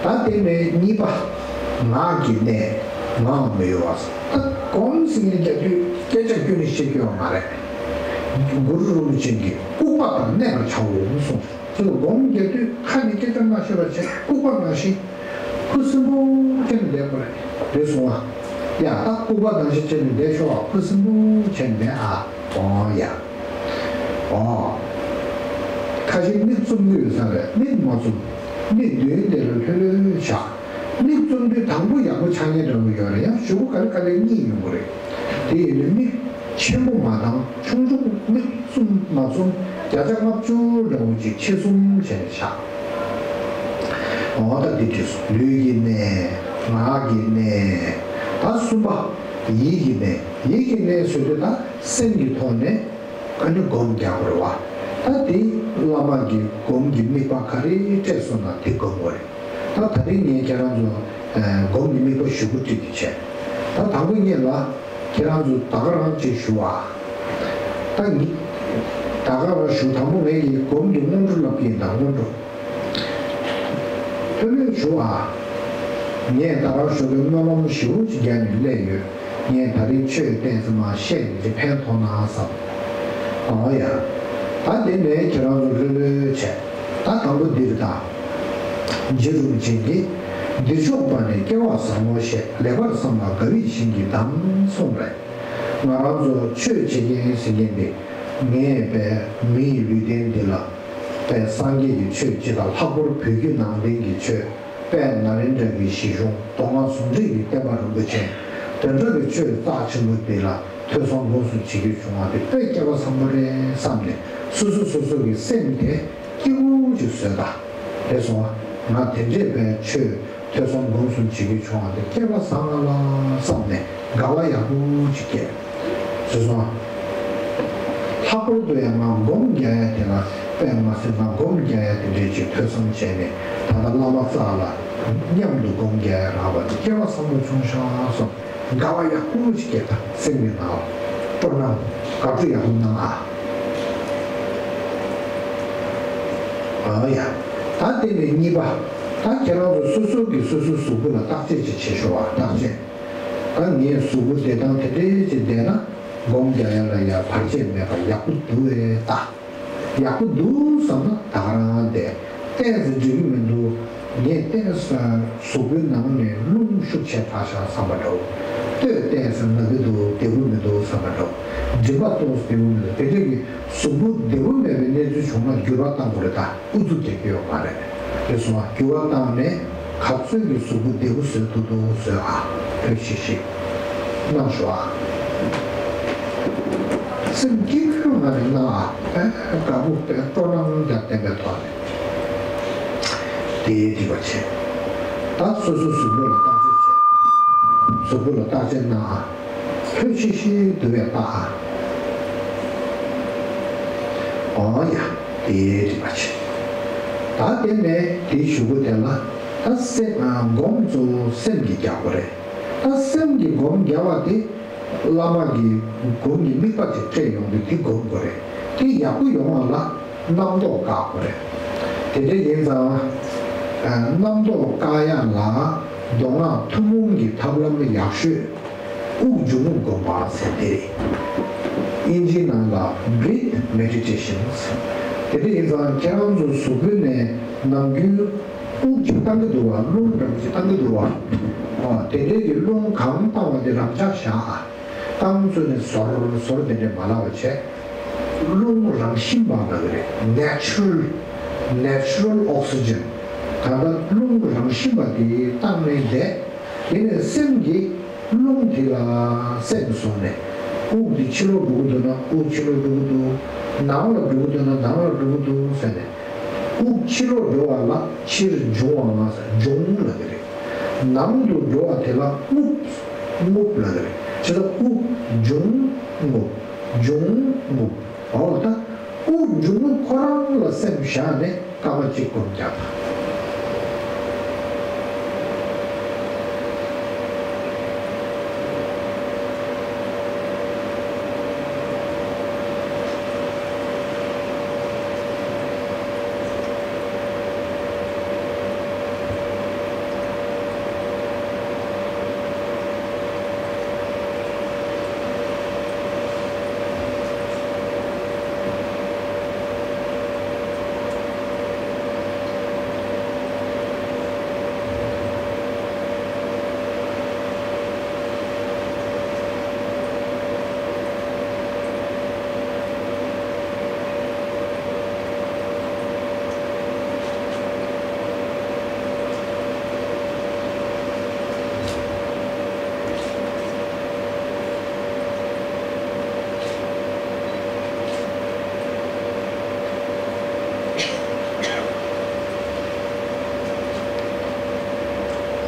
ད་དེ་ནས་གཉིས་པ། ངག་གི་གནས། ངག་མི་གཡོ་བ། ད་སྒོམ་ཟེར་མཁན་རྒྱག་དུས་སྐད་ཆ་ཁྱོན་ནས་བཤད་རྒྱུ་ཡོད་མ་རེད། གུ་རུ་རིན་པོ་ཆེ་གིས་ལྐུགས་པ་དང་གནས་པར་བྱའོ་གསུངས། ཅིག་སྒོམ་རྒྱག་དུས་ཁ་ནས་སྐད་ཆ་མ་བཤད་པ་བྱས། ལྐུགས་པ་ནང་བཞིན་ཁུ་སིམ་པོ་བྱས་ནས་བསྡད་དགོས་རེད། རེད་སོང་ཨ། ཡ་ད་ལྐུགས་པ་ནང་བཞིན་བྱས་ནས་བསྡད་ཤོག་ཨ། ཁུ་སིམ་པོ་བྱས་ནས་བསྡད་ཨ། ཨོ་ཡ། ཨོ། ཁ་ཤས་མིག་བཙུམ་གྱི་ཡོད་ས་རེད། མིག་མ་བཙུམ། མིག་མདུན་དེ་ལ་ལྷོད་ལྷོད་བཞག་མིག་བཙུམ་དུས་དང་པོ་ཡག་པོ་ཆགས་མཁན་འདྲ་པོ་ཡོད་རེད། ཡང་གཞུག་གུ་ག་ལེ་ག་ལེ་གཉིད་ཡོང་གི་རེད། དེ་ཡིན་དུས་མིག་ཆེན་པོ་མ་བཏང་། ཆུང་ཆུང་། མིག་བཙུམ་མ་བཙུམ། བརྒྱ་ཆ་ལྔ་བཅུ་འདྲ་བོ་ཅིག་ཕྱེད་བཙུམ་བྱས་ནས་བཞག་འོ་ད་འདི་བྲིས་སོང་། ལུས་ཀྱི་གནས། ངག་གི་གནས། ད་གསུམ་པ། ཡིད་ཀྱི་གནས། ཡིད་ཀྱི་གནས་ཟེར་དུས་ད་སེམས་ཀྱི་ཐོག་ནས་ཨ་ནི་སྒོམ་རྒྱག་དགོས་རེད་བ། ད་དེ་བླ་མ་གིས་སྒོམ་གྱི་དམིགས་པ་ག་རེ་སྤྲད་སོང་ན་དེ་སྒོམ་དགོས་རེད། ད་ད་རིང་ངས་ཁྱེད་རང་ཚོ་སྒོམ་གྱི་དམིགས་པ་ཞུ་གུ་ཀྲིག་ཏུ་བྱས། ད་དང་པོ་ཉིད་ལ་ཁྱེད་རང་ཚོ་ད་ག་རང་ཅིག་ཞུ་བ། ད་ཉི་ད་ག་རང་ཞུ། དང་པོ་ངས་ཀྱི་སྒོམ་གྱི་སྔོན་འགྲོ་ལབ་ཀྱི་ཡིན། ད་སྔོན་འགྲོ་ལྷོད་ལྷོད་ཞུ་བ། ངས་ད་ག་རང་ཞུ་གི་སྨོན་ལམ་ཞེ་པོ་ཅིག་རྒྱག་ནས་སླེབས་ཡོད། ངས་ད་རིང་ཆོས་ཏོག་ཙམ་མར་བཤད་ནས་ཅིག་ཕན་ཐོགས་ན་བསམ། ཨོ་ཡ། ད་དེ་ནས་ཁྱེད་རང་ཚོ་ལྷོད་ལྷོད་བྱས། ད་དང་པོ་འདིར་ད། རྗེ་རིན་པོ་ཆེ་གིས། འདིར་ཕྱོགས་པ་ནི་སྐལ་བ་བཟང་པོ་ཞེས། ལེགས་པར་བསམ་ལ་དགའ་བའི་བྱིན་གྱིས་གདམས་གསུངས་པས། ང་རང་ཚོ་ཆོས་བྱེད་མཁན་ཟེར་མཁན་འདི། ངས་པའི་མི་ཡི་ལུས་རྟེན་འདི་ལ། པའི་སངས་རྒྱས་ཀྱི་ཆོས་སྤྱི་དང་། ལྷག་པར་བོད་བརྒྱུད་ནང་བསྟན་གྱི་ཆོས། དཔལ་ནཱ་ལེནྡྲ་གི་གཞི་གཞུང་མདོ་སྔགས་ཟུང་འབྲེལ་གྱི་བསྟན་པ་རིན་པོ་ཆེ། དེ་འདྲ་གི་ཆོས་རྩ་ཆེན་པོ་འདི་ལ་ཐོས་བསམ་སྒོམ་གསུམ་བྱེད་རྒྱུ་བྱུང་བ་དེ་དཔེ་སྐལ་བ་བཟང་པོ་རེད་བསམ་ནས། སོ་སོ་སོ་སོ་གི་སེམས་དེ་སྐྱིད་པོ་ཅིག་བཟོས་ད། དེ་སོང་བ་ང་དེ་འདྲས་པའི་ཆོས་ཐོས་བསམ་སྒོམ་གསུམ་བྱེད་རྒྱུ་བྱུང་བ་དེ་སྐལ་བ་བཟང་ང་ལ་བསམ་ནས་དགའ་བ་ཡག་པོ་ཅིག་སྐྱེས། ཟེར་སོང་། ལྷག་པར་དུ་ཡང་ང་སྒོམ་རྒྱག་ཡ་དེ་ལ་དཔེ་མ་སྲིད། ང་སྒོམ་རྒྱག་ཡ་དེ་འདྲས་ཅིག་ཐོས་བསམ་བྱས་ནས་ད་ལྟ་བླ་མ་རྩ་ལ་མཉམ་དུ་སྒོམ་རྒྱག་ཡ་རག་པ་དེ་སྐལ་བ་བཟང་པོ་བྱུང་ཤག་བསམ། དགའ་བ་ཡག་པོ་ཞིག་སྐྱེས་ད། སེམས་ཀྱི་ནང་ལ་སྤྲོ་སྣང་། དགའ་སྤྲོ་ཡག་པོ་གནང་ཨ། ཨ་ཡ། ད་དེ་ནས་གཉིས་པ། ད་ཁྱེད་རང་ཚོ་སོ་སོ་གིས་སོ་སོའི་གཟུགས་པོ་ལ་བརྟག་དཔྱད་ཅིག་བྱེད་ཤོག་ཨ། བརྟག་དཔྱད། ད་ངའི་གཟུགས་པོ་བདེ་ཐང་དེ་འདྲའི་ཅིག་བསྡད་ན་སྒོམ་རྒྱག་ཡ་ལ་ཡ་བར་ཆད་མེད་པར་ཡག་པོ་འདུག་ཨེ་ལྟ། ཡག་པོ་འདུག་བསམ་ན་ད་ག་རང་བསྡད། ཏོག་ཙམ་འགྲིག་གི་མི་འདུག་ངས་ཏོག་ཙམ་གཟུགས་པོའི་ནང་ནས་རླུང་ཤུགས་ཆེ་དྲགས་ཤག་བསམ་པ་འདྲ་བོ། སྟོད་ཏོག་ཙམ་ན་གི་འདུག་བདེ་པོ་མི་འདུག་བསམ་པ་འདྲ་བོ། མགྲིན་པ་ཏོག་ཙམ་བདེ་པོ་མི་འདུག་དེ་འདྲ་གི་གཟུགས་པོ་བདེ་པོ་མེད་པའི་གནས་ཚུལ་བྱུང་ན་འགྱུར་བ་བཏང་དགོས་རེད་ད། ཨུ་ཚུགས་རྒྱག་རྒྱུ་ཡོད་མ་རེད། དེ་སོང་བ་འགྱུར་བ་བཏང་ནས་ག་ཚོད་ཀྱི་གཟུགས་པོ་བདེ་པོ་བཟོས་ཐུབ་ཐུབ་བཟོས་ཨ། ལྷོད་ཤིག་ཤིག་གནང་ཤོག་ཨ། སེམས་སྐྱིད་པོའི་ངང་ནས་གནང་ཨ། དཔེ་དགའ་པོ་དཔེ་སྤྲོ་སྣང་རྒྱག་ལྡན་པའི་ཐོག་ནས་དེའི་སྒྲིབ་པ་བྱེད། ད་སོ་སོའི་གཟུགས་པོ་ལ་བརྟག་དཔྱད་བྱེད། གཟུགས་པོ་ལ་བརྟག་དཔྱད་གནང་ཨ། ལྷོད་ཤིག་ཤིག་འདུག་པས་ལྟ་ཨ། ཨོ་ཡ། དེའི་སྒྲིབ་པ་བྱེད། ད་དེ་ནས་དེའི་གཞུག་གུ་དེ་ལ་ད་སེམས་སྒོམ་གཙོ་བོ་སེམས་ཀྱིས་རྒྱག་དགོས་རེད། ད་སེམས་ཀྱིས་སྒོམ་རྒྱག་པ་དེ་བླ་མ་གིས་སྒོམ་གྱི་དམིགས་པ་དེ་སྤྲད་ཡོང་དུས་དེ་སྒོམ་དགོས་རེད། དེ་ཡག་པོ་ཡོང་བ་ལ་རྣམ་རྟོག་བཀག་དགོས་རེད། དེ་འདྲ་ཡིན་ཙང་ རྣམ་རྟོག་བཀག་ཡ་ལ་མདོ་སྔགས་ཐུན་མོང་གི་ཐབས་ལམ་ཡག་ཤོས་དབུགས་འབྱུང་རྔུབ་སྒོམ་པ་ཟེར་དེ་རེད། ཨིན་ཇིའི་ནང་ལ་breath meditation ཟེར། དེ་འདྲ་ཡིན་ཙང་ཁྱེད་རང་ཚོ་གཟུགས་པོ་ནས་ནམ་རྒྱུན་དབུགས་ཅིག་བཏང་གི་འདུག་བ། རླུང་འདྲ་པོ་ཅིག་བཏང་གི་འདུག་བ། ཨོ་དེ་འདྲའི་གི་རླུང་གང་བཏང་བ་དེ་རང་འཇགས་བཞག་ཨ། བཏང་ཚུན་ནས་ཟོར་ཟོར་དེ་འདྲས་མ་ལབ་པ་བྱས། རླུང་རང་བཞིན་པ་ལབ་ཀྱི་རེད། natural natural oxygen། ད་ལྟ་རླུང་རང་བཞིན་པ་དེ་བཏང་ནས་བསྡད། དེ་ནས་སེམས་ཀྱིས་རླུང་དེ་ལ་སེམས་བཟུང་ནས། དབུགས་དེ་ཕྱི་ལོགས་འགྲོ་གི་འདུག་ན་དབུགས་ཕྱི་ལོགས་འགྲོ་གི་འདུག་ནང་ལ་འགྲོ་གི་འདུག་ན་ནང་ལ་འགྲོ་གི་འདུག་ཟེར་ནས། དབུགས་ཕྱི་ལོགས་འགྲོ་བ་ལ་ཕྱིར་འབྱུང་བ་ལ་འབྱུང་ལབ་ཀྱི་རེད། ནང་དུ་འགྲོ་བ་དེ་ལ་རྔུབ། རྔུབ་ལབ་ཀྱི་རེད། བྱས་ཙང་དབུགས་འབྱུང་རྔུབ། འབྱུང་རྔུབ། འོ་ད་དབུགས་འབྱུང་རྔུབ་ཁོ་རང་ལ་སེམས་བཞག་ནས་སྐར་མ་གཅིག་སྒོམ་རྒྱག་དང་།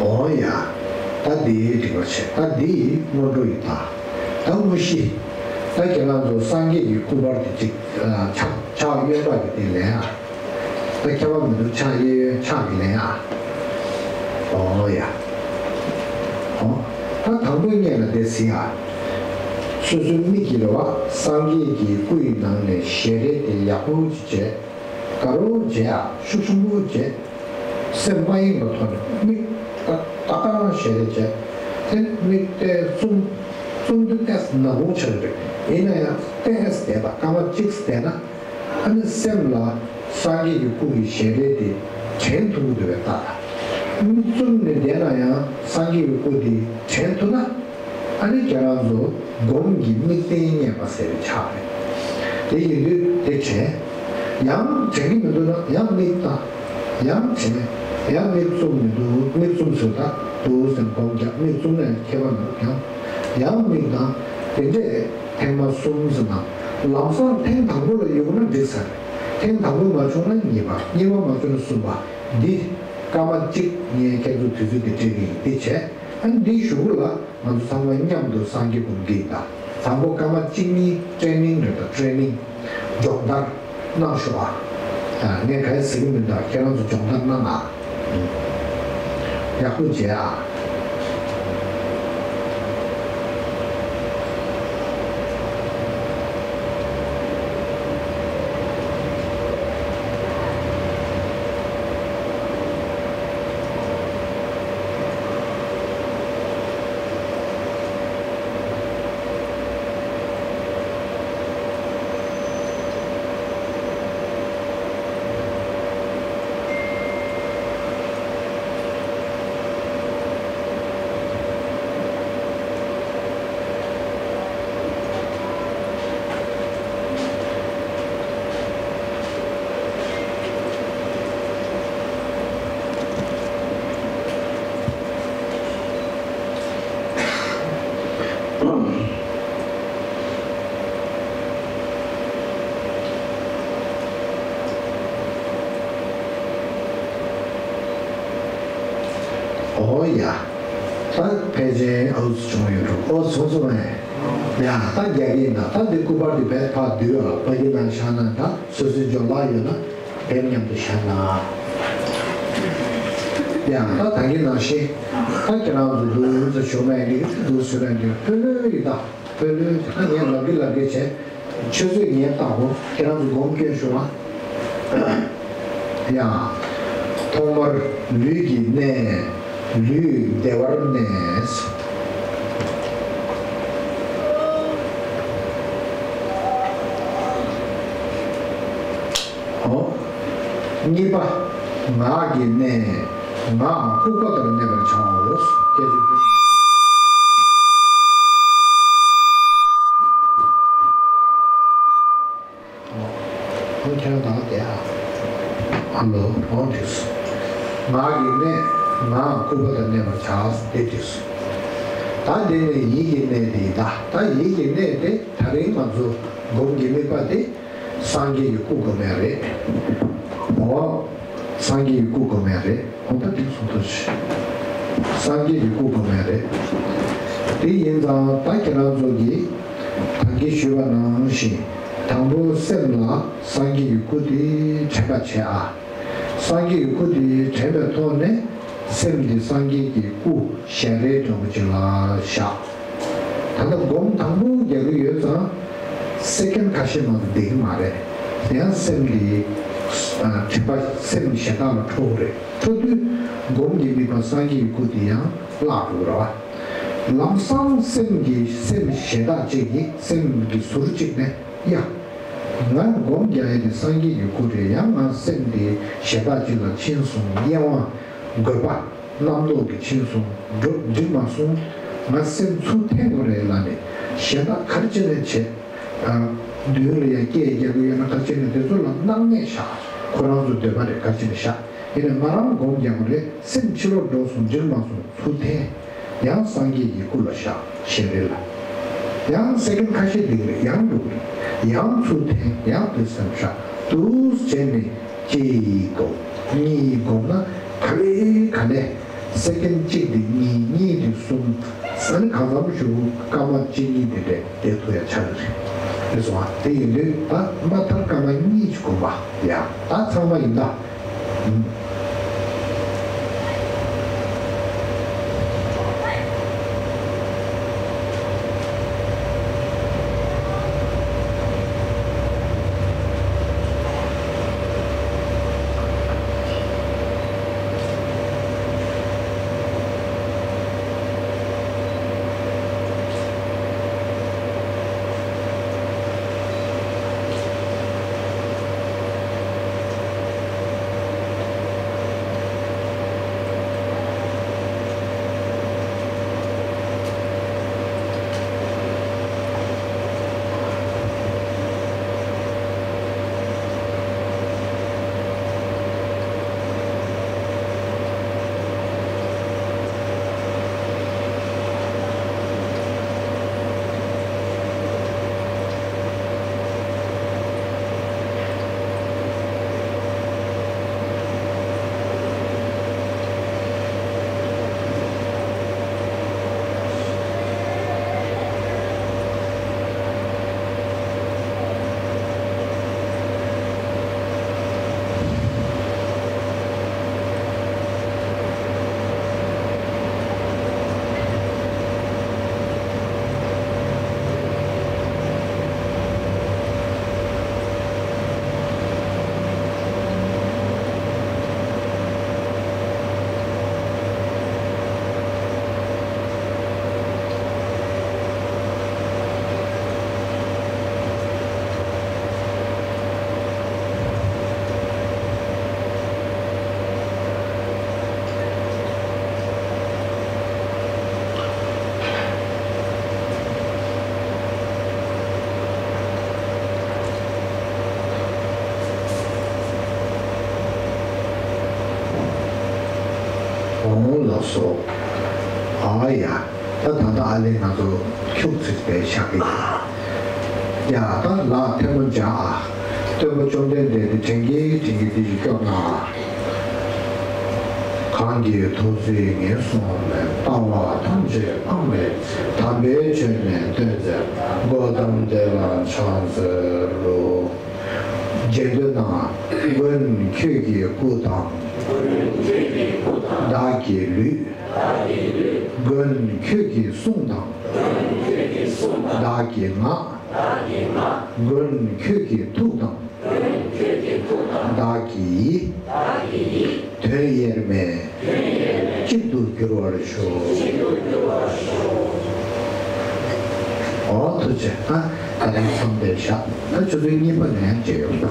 འོ་ཡ། ད་འདི་འགྲིག་པ་བྱས། ད་འདི་སྔོན་འགྲོ་ཡིན་ད། ད་དངོས་གཞི། ད་ཁྱེད་རང་ཚོ་སངས་རྒྱས་ཀྱི་སྐུ་པར་དེ་གཅིག་ཕྱག་ཕྱག་གཡོན་པ་གི་དེ་ལེན་ཨ། ད་ཁྱད་པར་མི་འདུག་ཕྱག་གཡས་གཡོན་ཕྱག་གི་ལེན་ཨ། འོ་ཡ། འོ། ད་དང་པོའི་སྔོན་ལ་དེ་ཟིན་ཨ། སོ་སོའི་མིག་གི་རེད་བ། སངས་རྒྱས་ཀྱི་སྐུ་ཡི་ནང་ནས་ཞལ་རས་དེ་ཡག་པོ་ཅིག་བྱས། དགའ་རབ་བྱས་ཨ། ཤུགས་ཆེན་པོ་བྱས། སེམས་མ་ཡེངས་པའི་ཐོག་ནས་མིག་ཏག་ཏག་ཞལ་རས་བྱས། དེ་མིག་ཏོ་བཙུམ། བཙུམ་དུས་ཏོག་ཙམ་ནག་པོ་ཆགས་ཀྱི་རེད། ཡིན་ན་ཡང་ཏོག་ཙམ་བསྡད་པ། སྐར་མ་གཅིག་བསྡད་ན། ཨ་ནི་སེམས་ལ་སངས་རྒྱས་ཀྱི་སྐུ་གི་ཞལ་རས་དེ་དྲན་ཐུབ་ཀྱི་འདུག་པས་ད། མིག་བཙུམ་ནས་བསྡད་ན་ཡང་སངས་རྒྱས་ཀྱི་སྐུ་དེ་དྲན་ཐུབ་ན། ཨ་ནི་ཁྱེད་རང་ཚོ་སྒོམ་གྱི་དམིགས་རྟེན་བརྙེས་པ་ཟེར་བའི་ཆགས་རེད། དེ་ཡིན་དུས་དེ་དྲན། ཡང་དྲན་གྱི་མི་འདུག་ན་ཡང་མིག་བལྟ། ཡང་དྲན། ཡང་མིག་བཙུམ་མི་འདུག་མིག་བཙུམ་ཟེར་ད་འདུག་ཟེར་སྒོམ་རྒྱག་མིག་བཙུམ་ནས་ཁྱད་པར་མི་འདུག་ཡང་། ཡང་མིག་བལྟ། དེ་འདྲས་ཐེངས་མ་གསུམ་ཙམ་དང་། ལམ་སང་ཐེངས་དང་པོ་ལ་ཡོང་ན་འགྲིག་ས་རེད། ཐེངས་དང་པོ་མ་བྱུང་ན་གཉིས་པ། གཉིས་པ་མ་བྱུང་ན་གསུམ་པ། འདི་སྐར་མ་གཅིག་ངས་ཁྱེད་ཚོ་དུས་ཚོད་དེ་སྤྲད་ཀྱི་ཡིན། འདི་བྱས། ཨ་ནི་འདིའི་གཞུག་གུ་ལ་ང་ཚོ་ཚང་མ་མཉམ་དུ་སངས་རྒྱས་སྒོམ་གྱི་ཡིན་ད། དང་པོ་སྐར་མ་གཅིག་གཉིས་ཊེ་རེ་ནིང་རེད་ད། ཊེ་རེ་ནིང་། སྦྱོང་བརྡར་གནང་ཤོག་ཨ། ཨ། ངས་ག་རེ་ཟེར་གྱི་མིན་ད། ཁྱེད་རང་ཚོ་སྦྱོང་བརྡར་གནང་ཨ། ཡག་པོ་བྱེད་ཨ། ཨོ་ཡ། ད་ཕལ་ཆེར་ཨའུ་ཙི་བྱུང་ཡོད་འགྲོ། ཨོ་སོང་སོང་ཨེ། ཡ་ད་རྒྱག་གི་ཡིན་ད། ད་འདི་སྐུ་པར་འདི་བེད་ཕར་བསྡུས་ཨ། ཕ་གི་ནང་བཞག་ན་ད་སོ་སོའི་ཇོ་ལགས་ཡོད་ན། དེ་མཉམ་དུ་བཞག་ན། ཡང་ད་ད་གིན་ནང་བཞིན། ད་ཁྱེད་རང་ཚོ་འདུག་ཚོ་ཞུ་ན་ཡིན་གྱི། འདུག་ཟེར་ན་འདི་ཕོ་ལོས་ཡིན་ད། ཕོ་ལོས་ད་ངས་ལབ་གི་ལབ་གི་བྱས། ཆུ་ཚོད་ཉེར་ལྟ་བུ་ཁྱེད་རང་ཚོ་སྒོམ་སྐྱོན་ཞུ་བ། ཡང་། ཐོག་མར་ལུས་ཀྱི་གནས། ལུས་བདེ་བར་གནས། ཨོ། གཉིས་པ། ངག་གི་གནས། ངག་ལྐུགས་པ་ལྟར་གནས་པར་བྱའོ། སྐད་ཅིག་ཨོ། ཁྱེད་རང་དང་དེ་ཨ། ཨ་ལོ། ཨོ་འགྲིག་སོང་། ངག་གི་གནས། ངག་ལྐུགས་པ་ལྟར་གནས་པར་བྱ། དེ་འགྲིག་སོང་། ད་དེ་ནས་ཡིད་ཀྱི་གནས་དེ་ཡིན་ད། ད་ཡིད་ཀྱི་གནས་དེ་ད་རིང་ང་ཚོ་སྒོམ་གྱི་དམིགས་པ་དེ་སངས་རྒྱས་ཀྱི་སྐུ་སྒོམ་ཡ་རེད། འོ། སངས་རྒྱས་ཀྱི་སྐུ་སྒོམ་ཡ་རེད། འོ་ད་འགྲིག་སོང་། ཐུགས་རྗེ་ཆེ། སངས་རྒྱས་ཀྱི་སྐུ་སྒོམ་ཡ་རེད། དེ་ཡིན་ཙང་ད་ཁྱེད་རང་ཚོ་གིས་ད་གིན་ཞུས་པ་ནང་བཞིན། དང་པོ་སེམས་ལ་སངས་རྒྱས་ཀྱི་སྐུ་དེ་དྲན་པ་བྱེད་ཨ། སངས་རྒྱས་ཀྱི་སྐུ་དེ་དྲན་པའི་ཐོག་ནས་སེམས་དེ་སངས་རྒྱས་ཀྱི་སྐུ་ཞལ་རས་འདྲ་པོ་ཅིག་ལ་བཞག། ད་ལྟ་སྒོམ་དང་པོ་རྒྱག་གི་ཡོད་ཙང་། སེ་ཀེན་ཁ་ཤས་མ་གཏོགས་བསྡད་ཀྱི་མ་རེད། དེ་ཡང་སེམས་དེ་དྲན་པ་སེམས་གཞན་དག་ལ་འཕྲོ་གི་རེད། འཕྲོ་དུས་སྒོམ་གྱི་དམིགས་པ་སངས་རྒྱས་ཀྱི་སྐུ་དེ་ཡང་བརླག་འགྲོ་གི་རེད་བ། ལམ་སང་སེམས་ཀྱི་སེམས་གཞན་དག་ཅིག་གིས་སེམས་ཀྱི་ཟུར་གཅིག་ནས་ཡ། ང་སྒོམ་རྒྱག་ཡས་དེ་སངས་རྒྱས་ཀྱི་སྐུ་རེད། ཡང་ང་སེམས་དེ་གཞན་དག་ཅིག་ལ་ཕྱིན་སོང་། གཡེང་བ་འགོད་པ་རྣམ་རྟོག་གིས་ཕྱིན་སོང་། འགྲོ་འགྲིག་མ་སོང་། ང་སེམས་ཚུར་འཐེན་དགོས་རེད་ལབ་ནས་གཞན་དག་ག་རེ་བྱས་ནས་བྱས། ཨ། མདུན་ལ་ཡང་སྐད་རྒྱག་གི་ཡོད་ན་ག་རེ་བྱས་ནས་དེ་ཚོ་ལ་སྣང་མེད་བཞག། ཁོ་རང་ཚོ་འདོད་པ་རེད། ག་རེ་བྱས་ནས་བཞག། ཡིན་ནའི་ང་རང་སྒོམ་རྒྱག་དགོས་རེད། སེམས་ཕྱི་ལོགས་འགྲོ་སོང་། འགྲིག་མ་སོང་། ཚུར་འཐེན། ཡང་སངས་རྒྱས་ཀྱི་སྐུ་ལ་བཞག། ཞལ་རས་ལ། ཡང་སེ་ཀེན་ཁ་ཤས་འདི་རེད། ཡང་འགྲོ་གི་རེད། ཡང་ཚུར་འཐེན། ཡང་དེ་སེམས་བཞག། འདུག་བྱས་ནས་གཅིག་སྒོམ། གཉིས་སྒོམ་ན་ག་ལེ་ག་ལེ། སེ་ཀེན་གཅིག་དེ་གཉིས། གཉིས་དེ་གསུམ། ཨ་ནི་གང་འཚམ་ཞིག་སྐར་མ་གཅིག་གཉིས་དེ་འདྲས་བསྡད་ཐུབ་ཡ་ཆགས་ཀྱི་རེད། རེད་སོང་ཨ། དེ་ཡིན་དུས་ད་མ་མཐར་སྐར་མ་གཉིས་ཅིག་སྒོམ་པ་ཡ། ད་ཚང་མ་ཡིན་ད། འོང་ལགས་སོ། ཨ་ཡ། ད་ད་ལྟ་ཨ་ལས་ང་ཚོ་ཁྱུག་ཙམ་བྱས་བཞག་གི་ཡིན། ཡ། ད་ལག་ཐལ་མོ་སྦྱར་ཨ། སྟོན་པ་བཅོམ་ལྡན་འདས་དེ་དྲན་གྱིན་དྲན་གྱིན་དེ་ཞིག་སྐྱོབ་གནང་ཨ། གང་གིས་ཐུགས་བརྩེ་ངན་སོང་མེད། ལྟ་བ་ཐམས་ཅད་སྤངས་པས། དམ་པའི་ཆོས་ནི་སྟོན་མཛད། གོའུ་ཏམ་དེ་ལ་ཕྱག་འཚལ་ལོ། རྗེས་ཟློས་གནང་། མགོན་ཁྱོད་ཀྱི་སྐུ་དང་། བདག་གི་ལུས། མགོན་ཁྱོད་ཀྱི་གསུང་དང་། བདག་གི་ངག། མགོན་ཁྱོད་ཀྱི་ཐུགས་དང་། བདག་གི་ཡིད། དོན་དབྱེར་མེད་གཅིག་ཏུ་འགྱུར་བར་ཤོག་ཨོ་ཐུགས་རྗེ་ཆེ། ད་ད་རིང་མཚམས་འདིར་བཞག་ད་ཆུ་ཚོད་གཉིས་པ་ནས་མཇལ་ཡོང་།